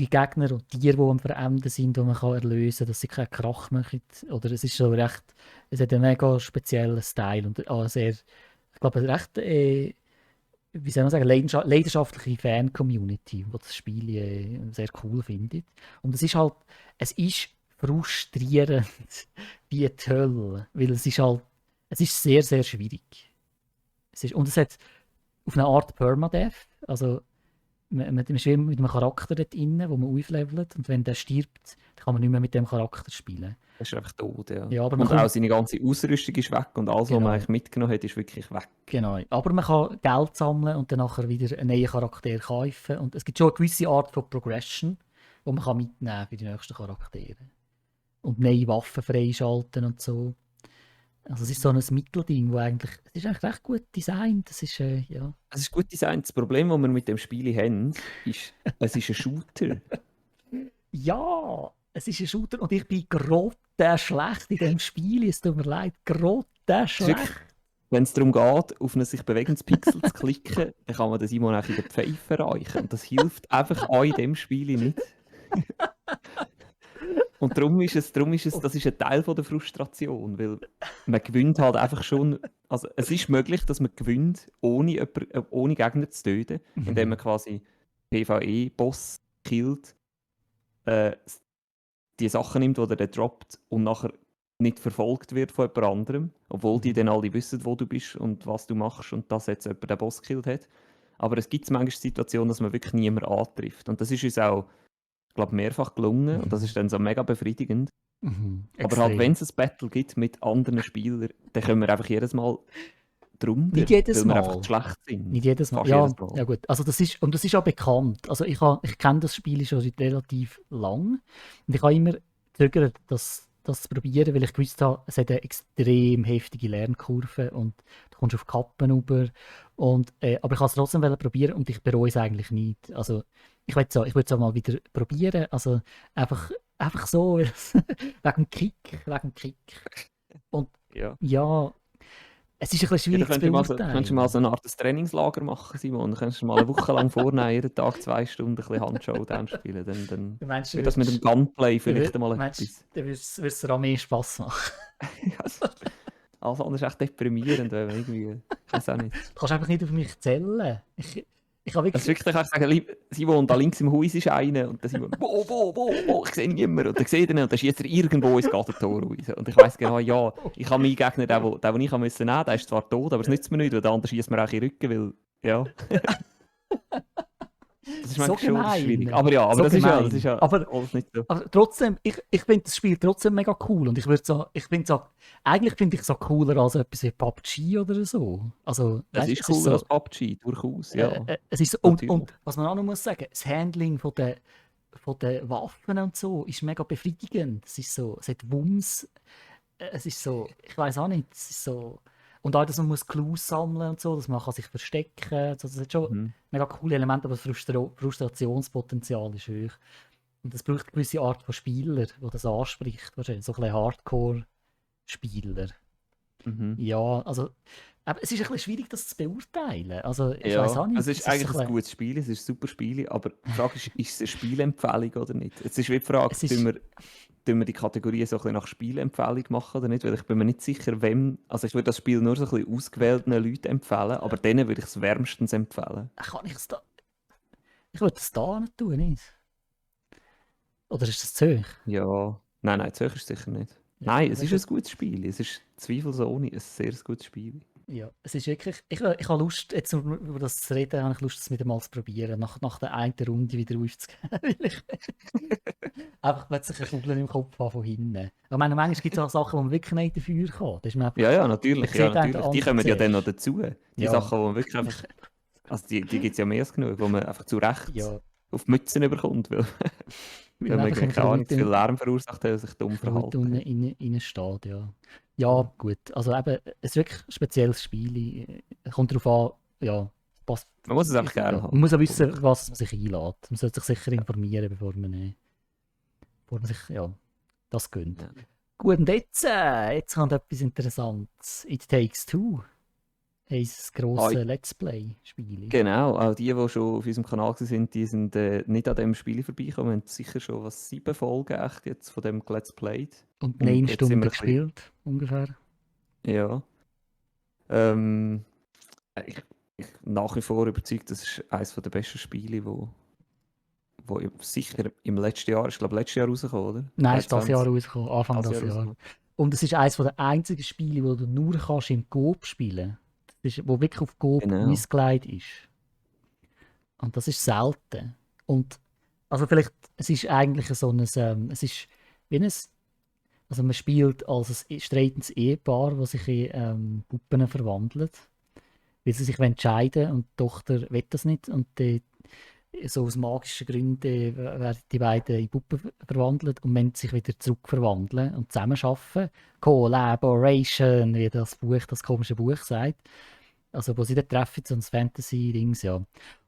Gegner und Tiere, die am Verenden sind, die man erlösen kann, dass sie keinen Krach machen. Oder es ist so recht, es hat einen mega speziellen Style und sehr, ich glaube, recht, wie soll man sagen, leidenschaftliche Fan-Community, die das Spiel sehr cool findet. Und es ist frustrierend wie die Hölle, weil es ist sehr, sehr schwierig. Und es hat auf eine Art Permadeath, also man ist wie mit einem Charakter dort drin, wo man auflevelt und wenn der stirbt, dann kann man nicht mehr mit dem Charakter spielen. Er ist einfach tot, ja. Ja, aber man Und auch kommt, seine ganze Ausrüstung ist weg und alles, was man genau, eigentlich mitgenommen hat, ist wirklich weg. genau. Aber man kann Geld sammeln und dann nachher wieder einen neuen Charakter kaufen und es gibt schon eine gewisse Art von Progression, die man kann mitnehmen für die nächsten Charaktere. Und neue Waffen freischalten und so. Also es ist so ein Mittelding, wo eigentlich, es ist eigentlich recht gut designt. Das ist, ja. Es ist gut designt. Das Problem, das wir mit dem Spiel haben, ist, es ist ein Shooter. Ja, es ist ein Shooter und ich bin schlecht in diesem Spiel. Es tut mir leid, schlecht. Wenn es darum geht, auf ein sich bewegendes Pixel zu klicken, dann kann man das Simon auch in der Pfeife erreichen. Und das hilft einfach auch in diesem Spiel nicht. Und darum ist es, das ist ein Teil von der Frustration, weil man gewinnt halt einfach schon, also es ist möglich, dass man gewinnt, ohne Gegner zu töten, indem man quasi PvE-Boss killt, die Sachen nimmt, die er dann droppt und nachher nicht verfolgt wird von jemand anderem, obwohl die dann alle wissen, wo du bist und was du machst und dass jetzt jemand den Boss gekillt hat. Aber es gibt manchmal Situationen, dass man wirklich niemanden antrifft. Und das ist uns auch, ich glaube, mehrfach gelungen und das ist dann so mega befriedigend. Aber halt, wenn es ein Battle gibt mit anderen Spielern, dann können wir einfach jedes Mal drunter, Nicht jedes weil Mal. wir einfach zu schlecht sind. Nicht jedes Mal. Fast Ja, jedes Mal. ja gut. Also das ist auch bekannt. Also ich kenne das Spiel schon seit relativ lang und ich habe immer gezögert, das zu probieren, weil ich gewusst habe, es hat eine extrem heftige Lernkurve und du kommst auf Kappen rüber. Und, aber ich wollte es trotzdem probieren und ich bereue es eigentlich nicht. Also ich würde es auch mal wieder probieren. Also einfach so, wegen dem Kick. Und Ja. ja, es ist ein bisschen schwierig zu beurteilen. Könntest du mal so eine Art Trainingslager machen, Simon? Dann könntest du mal eine Woche lang vornehmen, jeden Tag 2 Stunden ein bisschen Handshowdown spielen. Dann Du meinst, wird das mit dem Gunplay vielleicht einmal meinst, etwas. dann würde es dir auch mehr Spass machen. Alles andere ist echt deprimierend, wenn man irgendwie... Ich weiß auch nicht. Du kannst einfach nicht auf mich zählen. Ich habe Also wirklich... wirklich, kann ich sagen, Simon, da links im Haus ist einer und dann Simon, wo, ich sehe niemanden. Und dann sehe ich ihn und dann schießt er irgendwo ins Gartentor raus. Und ich weiss genau, ja, ich habe meinen Gegner, den ich nehmen musste, der ist zwar tot, aber es nützt mir nichts, weil der andere schießt mir auch in den Rücken, weil, ja... Das ist So manchmal schon gemein. schwierig. Aber ja, aber So das gemein. ist ja Aber- alles nicht so. Aber trotzdem, ich finde das Spiel trotzdem mega cool. Und eigentlich finde ich es so cooler als etwas wie PUBG oder so. Also, Es weißt, ist es cooler so, als PUBG, durchaus, ja. es ist so, natürlich. und was man auch noch muss sagen, das Handling von den Waffen und so ist mega befriedigend. Es ist so, es hat Wumms. Es ist so, ich weiß auch nicht, es ist so. Und auch, dass man muss Clues sammeln und so, dass man kann sich verstecken kann. Also, das hat schon Mhm. mega coole Elemente, aber das Frustrationspotenzial ist hoch. Und es braucht eine gewisse Art von Spieler, die das anspricht. Wahrscheinlich. So ein bisschen Hardcore-Spieler. Mhm. Ja, also. Aber es ist ein bisschen schwierig, das zu beurteilen. Also, ich Ja, weiß auch nicht. es ist eigentlich so ein gutes Spiel, es ist ein super Spiel, aber die Frage ist es eine Spielempfehlung oder nicht? Jetzt ist wie die Frage, Es ist- tun wir die Kategorie so ein bisschen nach Spielempfehlung machen oder nicht? Weil ich bin mir nicht sicher, wem... Also ich würde das Spiel nur so ein bisschen ausgewählten Leuten empfehlen, aber denen würde ich es wärmstens empfehlen. Kann ich es da. Ich würde es da nicht tun, nicht? Oder ist das zu hoch? Ja, nein, zu hoch ist es sicher nicht. Ja, Nein, es sehr ist ein gutes Spiel, es ist zweifelsohne ein sehr gutes Spiel. Ja, es ist wirklich. Ich habe Lust, jetzt über das zu reden, habe ich Lust, das wieder mal zu probieren. Nach der einen Runde wieder aufzugehen. Weil ich einfach plötzlich eine Kugel im Kopf habe von hinten. Ich meine, manchmal gibt es auch Sachen, wo man wirklich nicht dafür kann. Das ist mir einfach, Ja, natürlich, Man sieht einen Die anderen kommen ja dann noch zuerst. dazu. Die Ja. Sachen, wo man wirklich einfach... Also die gibt es ja mehr als genug, wo man einfach zu Recht Ja, auf die Mützen überkommt, weil weil man man einfach keine Ahnung, zu viel Lärm verursacht hat und sich dumm Leute verhalten. rein steht, ja. Ja, gut. Also eben, es ist wirklich ein spezielles Spiel. Kommt darauf an, ja, passt. Man muss es einfach gerne Ja, haben. man muss auch wissen, was man sich einlädt. Man sollte sich sicher informieren, bevor man sich das gönnt. Ja. Gut, und jetzt kommt etwas Interessantes. It Takes Two. Ein grosses Let's Play-Spiel. Genau, auch die schon auf unserem Kanal waren, die sind nicht an diesem Spiel vorbeigekommen. Wir haben sicher schon 7 Folgen echt jetzt von dem Let's Played. Und Und 9 jetzt sind Stunden wir gespielt, ungefähr. Ja. Ich nach wie vor überzeugt, das ist eines der besten Spiele, wo sicher im letzten Jahr, ich glaube letztes Jahr rausgekommen, oder? Nein, ist das 22. Jahr rausgekommen, Anfang Das des Jahr Jahr. rausgekommen. Und es ist eines der einzigen Spiele, wo du nur kannst im Coop spielen kannst. Wo wirklich auf Coop Genau. ausgelegt ist. Und das ist selten. Und also vielleicht, es ist eigentlich so ein, es ist wie ein, also man spielt als ein streitendes Ehepaar, das sich in Puppen verwandelt, weil sie sich entscheiden wollen und die Tochter will das nicht und die, so aus magischen Gründen werden die beiden in Puppen verwandelt und wollen sich wieder zurückverwandeln und zusammen arbeiten. Collaboration, wie das Buch, das komische Buch sagt. Also wo sie dann treffen, so ein Fantasy-Dings, ja.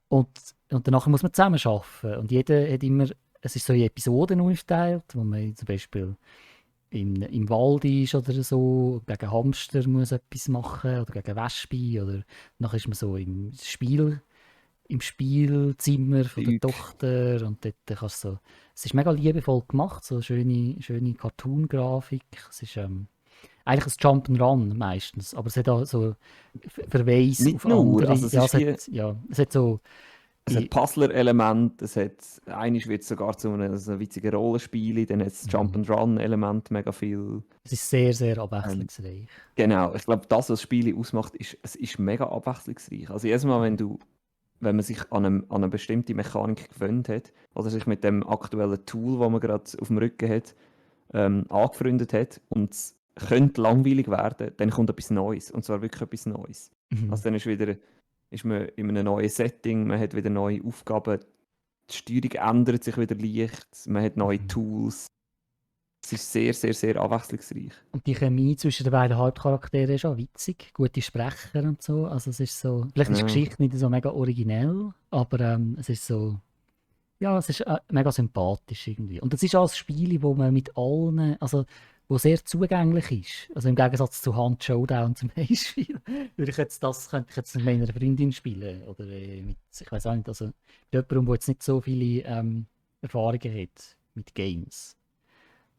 Und, und danach muss man zusammen arbeiten. Und jeder hat immer, es ist so in Episoden aufgeteilt, wo man zum Beispiel im Wald ist oder so, gegen Hamster muss etwas machen oder gegen Wespe oder nachher ist man so im Spielzimmer von der Zeug. Tochter und dort kannst du so, es ist mega liebevoll gemacht, so schöne Cartoon-Grafik. Es ist eigentlich ein Jump'n'Run meistens, aber es hat auch so Verweise auf Nicht nur, andere. also es Ja, ist wie, es hat so, es hat Puzzler-Elemente, einiges wird sogar zu einem witzigen Rollenspiel, dann hat es Jump-and-Run-Element, mega viel. es ist sehr, sehr Ähm, abwechslungsreich. genau, ich glaube, das, was das Spiel ausmacht, es ist mega abwechslungsreich. Also jedes Mal, wenn man sich an eine bestimmte Mechanik gewöhnt hat, oder sich mit dem aktuellen Tool, das man gerade auf dem Rücken hat, angefreundet hat und es könnte langweilig werden, dann kommt etwas Neues. Und zwar wirklich etwas Neues. Mhm. Also dann ist man in einem neuen Setting, man hat wieder neue Aufgaben, die Steuerung ändert sich wieder leicht, man hat neue Tools. Es ist sehr, sehr, sehr abwechslungsreich. Und die Chemie zwischen den beiden Hauptcharakteren ist auch witzig, gute Sprecher und so. Also es ist so, vielleicht ist die Genau. Geschichte nicht so mega originell, aber es ist so, ja, es ist mega sympathisch irgendwie. Und es ist auch ein Spiel, wo man mit allen, also wo sehr zugänglich ist. Also im Gegensatz zu Hand Showdown zum Beispiel, könnte ich jetzt mit meiner Freundin spielen oder mit, ich weiß auch nicht, also mit jemandem, der jetzt nicht so viele Erfahrungen hat mit Games.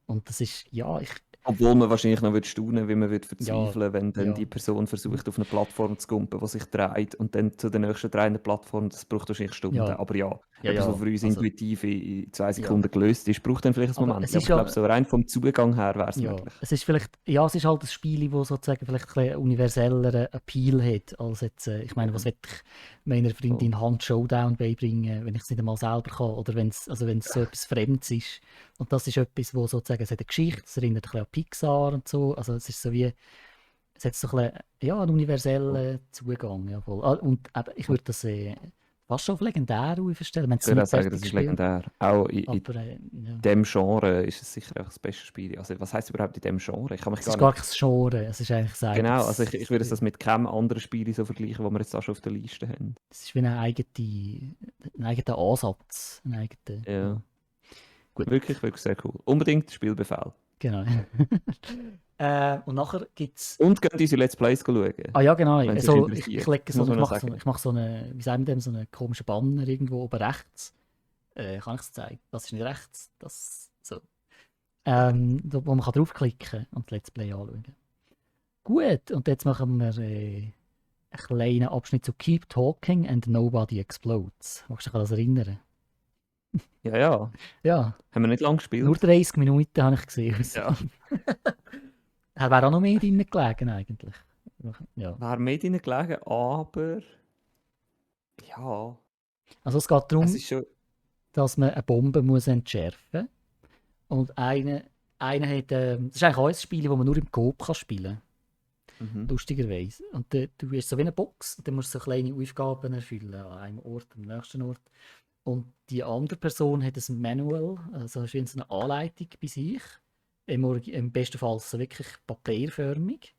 Und das ist, ja, Obwohl man wahrscheinlich noch staunen würde, wie man würde ja, verzweifeln, wenn dann ja, die Person versucht, auf eine Plattform zu kumpen, die sich dreht und dann zu der nächsten drehenden Plattform, das braucht wahrscheinlich Stunden. ja, Aber ja, ja, etwas, was für uns also, intuitiv in 2 ja. Sekunden gelöst ist, braucht dann vielleicht ein Aber Moment. es Aber ist ich glaube, ja, so rein vom Zugang her wäre es ja, möglich. es ist vielleicht, ja, es ist halt ein Spiel, wo sozusagen vielleicht ein bisschen universelleren Appeal hat, als jetzt, ich meine, was will ich meiner Freundin Hand Showdown beibringen, wenn ich es nicht einmal selber kann, oder wenn es so etwas Fremdes ist. Und das ist etwas, wo sozusagen, es hat eine Geschichte, es erinnert ein bisschen an Pixar und so, also es ist so wie, es hat so ein bisschen, ja, einen universellen Zugang, ja, voll. Ah, und eben, ich würde das fast schon auf legendär verstellen, wenn Ich es würde auch nicht sagen, fertig das ist gespielt, legendär. Auch in aber ja. dem Genre ist es sicher auch das beste Spiel. Also, was heisst überhaupt in dem Genre? Ich kann mich Es gar ist gar nicht... kein Genre, es ist eigentlich ein Genau, also eigenes, ich würde das mit keinem anderen Spiel so vergleichen, das wir jetzt auch schon auf der Liste haben. es ist wie ein eigener Ansatz, ein eigener, Ja, ja. Gut, wirklich, wirklich sehr cool. Unbedingt Spielbefehl. genau. Und nachher gibt es, Und könnt unsere Let's Plays schauen, ja genau, wenn es euch also interessiert. lege Das muss man noch sagen. ich mache so eine, wie sagen wir dem, so einen komischen Banner irgendwo oben rechts. Kann ich es zeigen? Das ist nicht rechts, das so. Wo man kann draufklicken und das Let's Play anschauen. Gut, und jetzt machen wir einen kleinen Abschnitt zu Keep Talking and Nobody Explodes. Magst du dich an das erinnern? Ja, ja. Ja, Haben wir nicht lange gespielt. nur 30 Minuten habe ich gesehen. Ja. Er wäre auch noch mehr drin gelegen eigentlich. Ja. Wäre mehr drin gelegen, aber... Ja, Also es geht es darum, ist schon... dass man eine Bombe muss entschärfen muss. Und einer hat, das ist eigentlich auch ein Spiel, das man nur im Coop kann spielen kann. Mhm. Lustigerweise. Und du hast so wie eine Box und dann musst du so kleine Aufgaben erfüllen an einem Ort, am nächsten Ort. Und die andere Person hat ein Manual, also ist wie so eine Anleitung bei sich. Im besten Fall so wirklich papierförmig.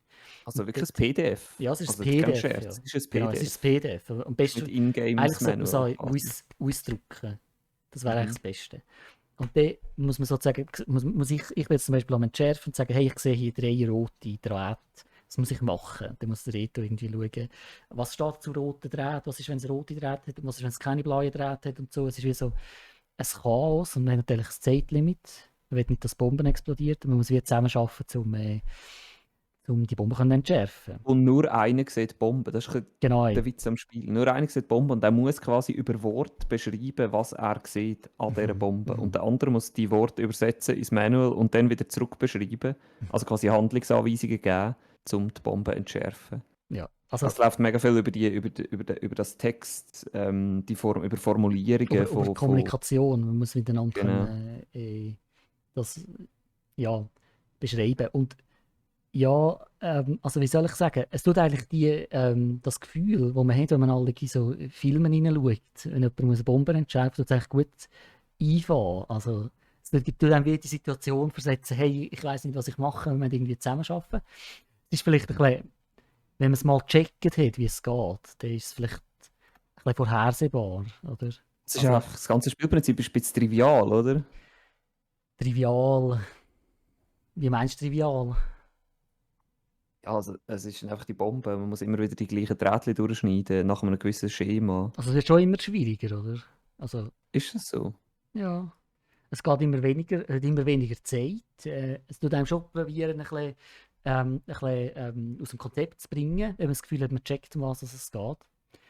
Also Und wirklich dort, ein PDF. ja, es ist Also ein ganz PDF. Scherz, Ja. es ist ein Genau, PDF. es ist ein PDF. Am besten, Mit Ingames eigentlich sollte man es Manual. auch ausdrucken. Das wäre Mhm. eigentlich das Beste. Und dann muss man sozusagen, muss ich bin jetzt zum Beispiel am Entschärfen und sagen, hey, ich sehe hier 3 rote Drähte. Das muss ich machen. Dann muss der Reto irgendwie schauen, was steht zu roten Drähten, was ist, wenn es rote Drähte hat und was ist, wenn es keine blauen Drähte hat und so. Es ist wie so ein Chaos und man hat natürlich ein Zeitlimit. Man will nicht, dass Bomben explodiert. Man muss wie zusammenarbeiten, um die Bomben zu entschärfen. Und nur einer sieht die Bombe. Das ist Genau. der Witz am Spiel. Nur einer sieht die Bombe und der muss quasi über Wort beschreiben, was er sieht an dieser Bombe. Und der andere muss die Worte übersetzen ins Manual und dann wieder zurück beschreiben. Also quasi Handlungsanweisungen geben, um die Bombe zu entschärfen. Ja, Also Es läuft mega viel über das Text, über Formulierungen über von, Kommunikation, man muss miteinander genau. können, das ja, beschreiben. Und ja, also wie soll ich sagen, es tut eigentlich das Gefühl, das man hat, wenn man alle so Filme hineinschaut, wenn jemand muss eine Bombe entschärfen, tut es eigentlich gut einfangen. Also es tut einem wie die Situation versetzen, hey, ich weiß nicht, was ich mache, wenn wir irgendwie zusammenarbeiten. Es ist vielleicht ein bisschen, wenn man es mal gecheckt hat, wie es geht, dann ist es vielleicht ein bisschen vorhersehbar, oder? Es ist Also einfach, das ganze Spielprinzip ist ein bisschen trivial, oder? trivial, wie meinst du trivial? Ja, also, es ist einfach die Bombe. Man muss immer wieder die gleichen Drähtchen durchschneiden, nach einem gewissen Schema. Also es wird schon immer schwieriger, oder? Also Ist das so? ja. Es geht immer weniger, hat immer weniger Zeit. Es tut einem schon probieren, ein bisschen aus dem Konzept zu bringen, wenn man das Gefühl hat, man checkt, um was es geht.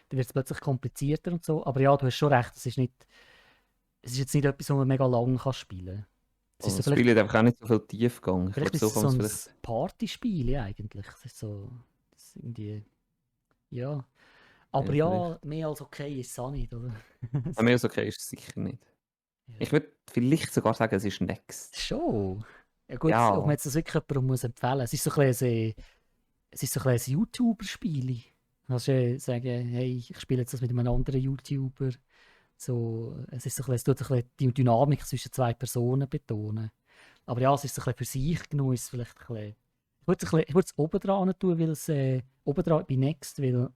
Dann wird es plötzlich komplizierter und so. Aber ja, du hast schon recht, es ist jetzt nicht etwas, das man mega lang kann spielen kann. Es ist Also, so das Spiel hat vielleicht, einfach auch nicht so viel Tiefgang. Ich vielleicht glaube, ist so es kann so man es ein vielleicht... Partyspiel ja, eigentlich. Es ist so, das ist irgendwie, ja. Aber Ja, vielleicht. ja, mehr als okay ist es auch nicht, oder? Aber mehr als okay ist es sicher nicht. Ja. Ich würde vielleicht sogar sagen, es ist Next. Schon. Ja gut, ob man Ja, jetzt das wirklich jemandem muss empfehlen muss. Es ist so ein YouTuber-Spiel. Kannst du sagen, hey, ich spiele jetzt das mit einem anderen YouTuber. So, es ist so es tut so ein bisschen die Dynamik zwischen zwei Personen betonen. Aber ja, es ist so ein bisschen für sich genommen, ist es vielleicht ein bisschen... Ich würde es oben dran tun, weil es oben dran bei Next, weil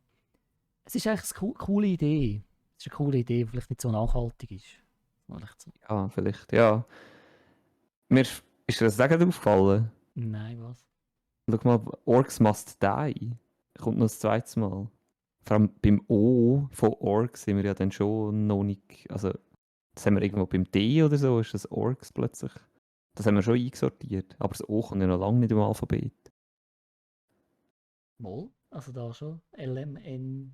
es ist eigentlich eine coole Idee. Es ist eine coole Idee, die vielleicht nicht so nachhaltig ist. Vielleicht so. ja, vielleicht, ja. Mir ist dir das Sagen aufgefallen? Nein, was? Schau mal, Orcs Must Die. Kommt noch das zweite Mal. Vor allem beim O von Orcs sind wir ja dann schon noch nicht. Also, das haben wir irgendwo beim D oder so, ist das Orcs plötzlich. Das haben wir schon eingesortiert. Aber das O kommt ja noch lange nicht im Alphabet. Mal? Also da schon. LMNO.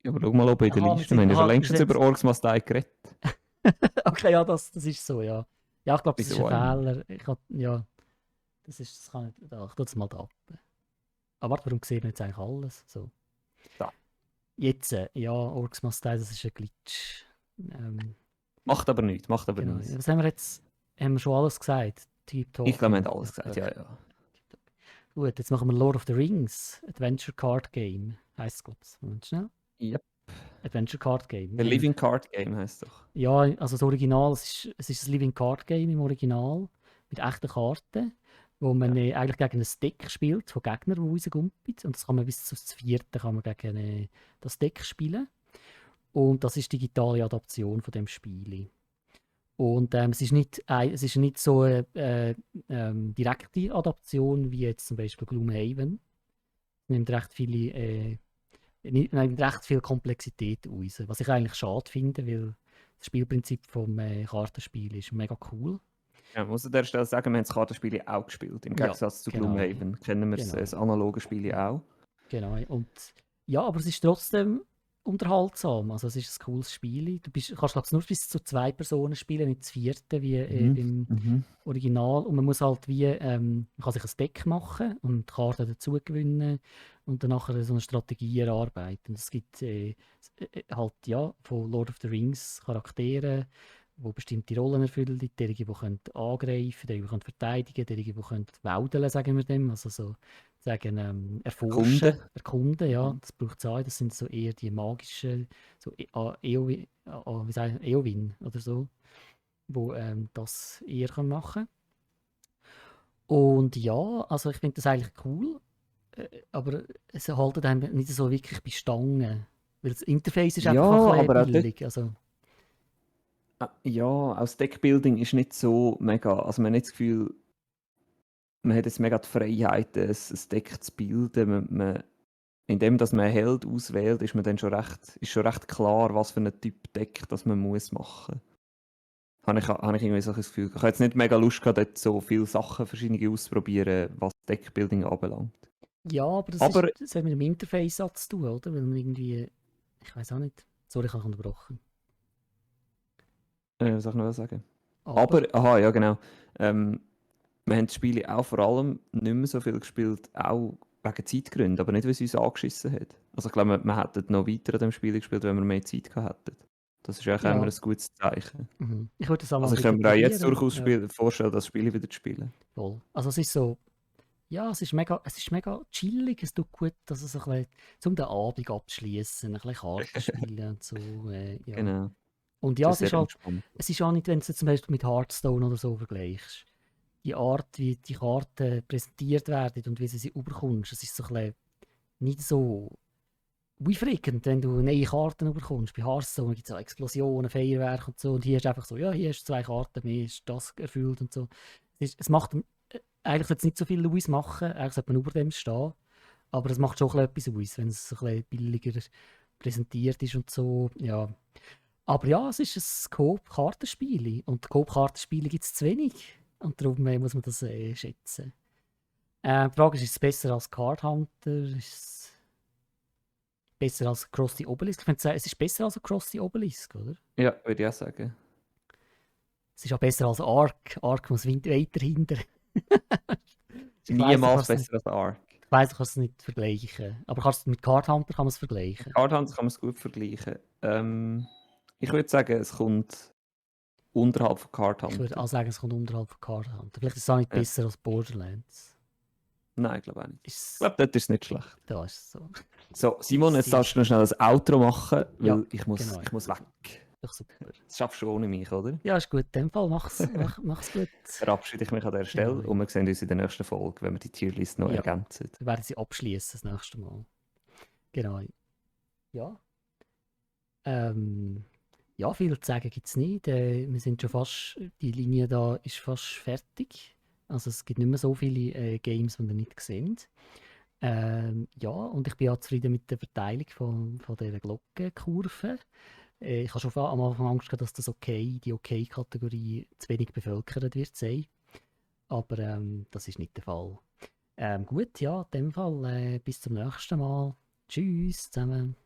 Ja, aber schau mal oben in der Aha, Liste. Wir haben ja schon längstens über Orcs Must Die geredet. Okay, ja, das ist so, ja. Ja, ich glaube, das ist ein Wieso eigentlich? Fehler. Ja, das kann ich, ich tue das mal da. Aber warte, warum sehen wir jetzt eigentlich alles? So. Da. Jetzt, ja, Orcs Must Die, das ist ein Glitch. Ähm, Macht aber nichts, macht aber genau. nichts. Was haben wir jetzt? Haben wir schon alles gesagt? Deep Ich glaube, wir Talking. haben alles gesagt, ja, Okay. ja. Gut, jetzt machen wir Lord of the Rings. Adventure Card Game. Heißt es, glaube ich. Moment schnell. Yep. Adventure Card Game. The Living Card Game heisst doch. Ja, also das Original, es ist ein Living Card Game im Original mit echten Karten, wo man Ja. eigentlich gegen ein Deck spielt von Gegnern, die rauskommen. Und das kann man bis zum vierten kann man gegen das Deck spielen. Und das ist die digitale Adaption von dem Spiel. Und es ist nicht so eine direkte Adaption wie jetzt zum Beispiel Gloomhaven. Es nimmt recht viel Komplexität aus, was ich eigentlich schade finde, weil das Spielprinzip vom Kartenspiel ist mega cool. Ja, man muss an der Stelle sagen, wir haben das Kartenspiel auch gespielt. Im Ja, Gegensatz zu genau, Gloomhaven kennen wir das genau, analoge Spiel auch. genau. Und ja, aber es ist trotzdem unterhaltsam. Also es ist ein cooles Spiel. Kannst glaub ich, nur bis zu zwei Personen spielen, nicht zu vierten wie beim Mhm. Original. Und man muss halt man kann sich ein Deck machen und Karten dazu gewinnen und dann nachher so eine Strategie erarbeiten. Es gibt halt ja von Lord of the Rings Charaktere, die bestimmte Rollen erfüllen, diejenigen, die können angreifen, diejenigen, die können verteidigen, diejenigen, die können wäudeln, sagen wir dem, also so sagen erforschen, Kunde. erkunden, ja, Mhm. das braucht es auch. Das sind so eher die magischen, so wie sagen Eowyn oder so, wo das eher können machen. Und ja, also ich finde das eigentlich cool, aber es haltet einem nicht so wirklich bei Stangen, weil das Interface ist Ja, einfach auch ein aber bisschen auch dort, billig, also ja, auch das Deckbuilding ist nicht so mega. Also man hat nicht das Gefühl, man hat jetzt mega die Freiheit, ein Deck zu bilden. Indem dass man einen Held auswählt, ist schon recht klar, was für ein Typ Deck das man muss machen. Habe ich irgendwie so ein Gefühl. Ich habe jetzt nicht mega Lust gehabt, dort so viele Sachen verschiedene auszuprobieren, was Deckbuilding anbelangt. ja, aber Aber, das hat mit dem Interface auch zu tun, oder? Weil man irgendwie, ich weiß auch nicht, sorry, ich habe unterbrochen, was soll ich noch sagen? aber, Aber, aha, ja genau. Wir haben die Spiele auch vor allem nicht mehr so viel gespielt, auch wegen Zeitgründen, aber nicht, weil es uns angeschissen hat. Also ich glaube, wir hätten noch weiter an dem Spiel gespielt, wenn wir mehr Zeit gehabt hätten. Das ist ja auch immer Ja, ein gutes Zeichen. ich würde das auch mal Also ich wieder könnte mir auch jetzt probieren. durchaus Ja, vorstellen, das Spiel wieder zu spielen. voll. Also es ist so, ja, es ist mega chillig, es tut gut, dass es ein bisschen, zum den Abend abschließen, ein bisschen Karten spielen und so, ja. Genau. Und Das ja, ist sehr entspannt. es ist auch nicht, wenn du es zum Beispiel mit Hearthstone oder so vergleichst. Die Art, wie die Karten präsentiert werden und wie du sie überkommst, es ist so ein bisschen nicht so aufregend, wenn du neue Karten überkommst. Bei Hearthstone gibt es auch Explosionen, Feuerwerke und so. Und hier ist einfach so, ja, hier hast du 2 Karten mehr, ist das erfüllt und so. Es macht, eigentlich sollte es nicht so viel ausmachen, eigentlich sollte man über dem stehen. Aber es macht schon ein bisschen etwas aus, wenn es ein bisschen billiger präsentiert ist und so, ja. Aber ja, es ist ein Coop-Kartenspiel. Und Coop-Kartenspiele gibt es zu wenig. Und darum muss man das schätzen. Die Frage ist es besser als Card Hunter? Ist es besser als Across the Obelisk? Ich würde sagen, es ist besser als Across the Obelisk, oder? Ja, würde ich auch sagen. Es ist auch besser als Ark. Ark muss weiter hinter. Niemals besser als Ark. Ich weiss, ich kann es nicht vergleichen. Aber mit Card Hunter kann man es vergleichen. Card Hunter kann man es gut vergleichen. Ich würde sagen, es kommt unterhalb von Card Ich würde Hunter. auch sagen, es kommt unterhalb von Card Hunter. Vielleicht ist es auch nicht Ja. besser als Borderlands. Nein, ich glaube auch nicht. Ich Ist glaube, dort ist es nicht schlecht. da ist es so. So, Simon, jetzt Sehr darfst du noch schnell das Outro machen, weil Ja, ich muss genau. weg. Doch super. Das schaffst du ohne mich, oder? Ja, ist gut. In dem Fall mach's gut. Verabschiede ich mich an dieser Stelle Genau. und wir sehen uns in der nächsten Folge, wenn wir die Tierlist noch Ja. ergänzen. Wir werden sie abschließen das nächste Mal. Genau. Ja. Ja, viel zu sagen gibt es nicht. Wir sind schon fast, die Linie da ist fast fertig. Also es gibt nicht mehr so viele Games, die wir nicht sehen. Ja, und ich bin auch zufrieden mit der Verteilung von dieser Glockenkurve. Ich habe schon am Anfang Angst gehabt, dass die Okay-Kategorie zu wenig bevölkert wird sein. Aber das ist nicht der Fall. Gut, ja, in dem Fall bis zum nächsten Mal. Tschüss zusammen.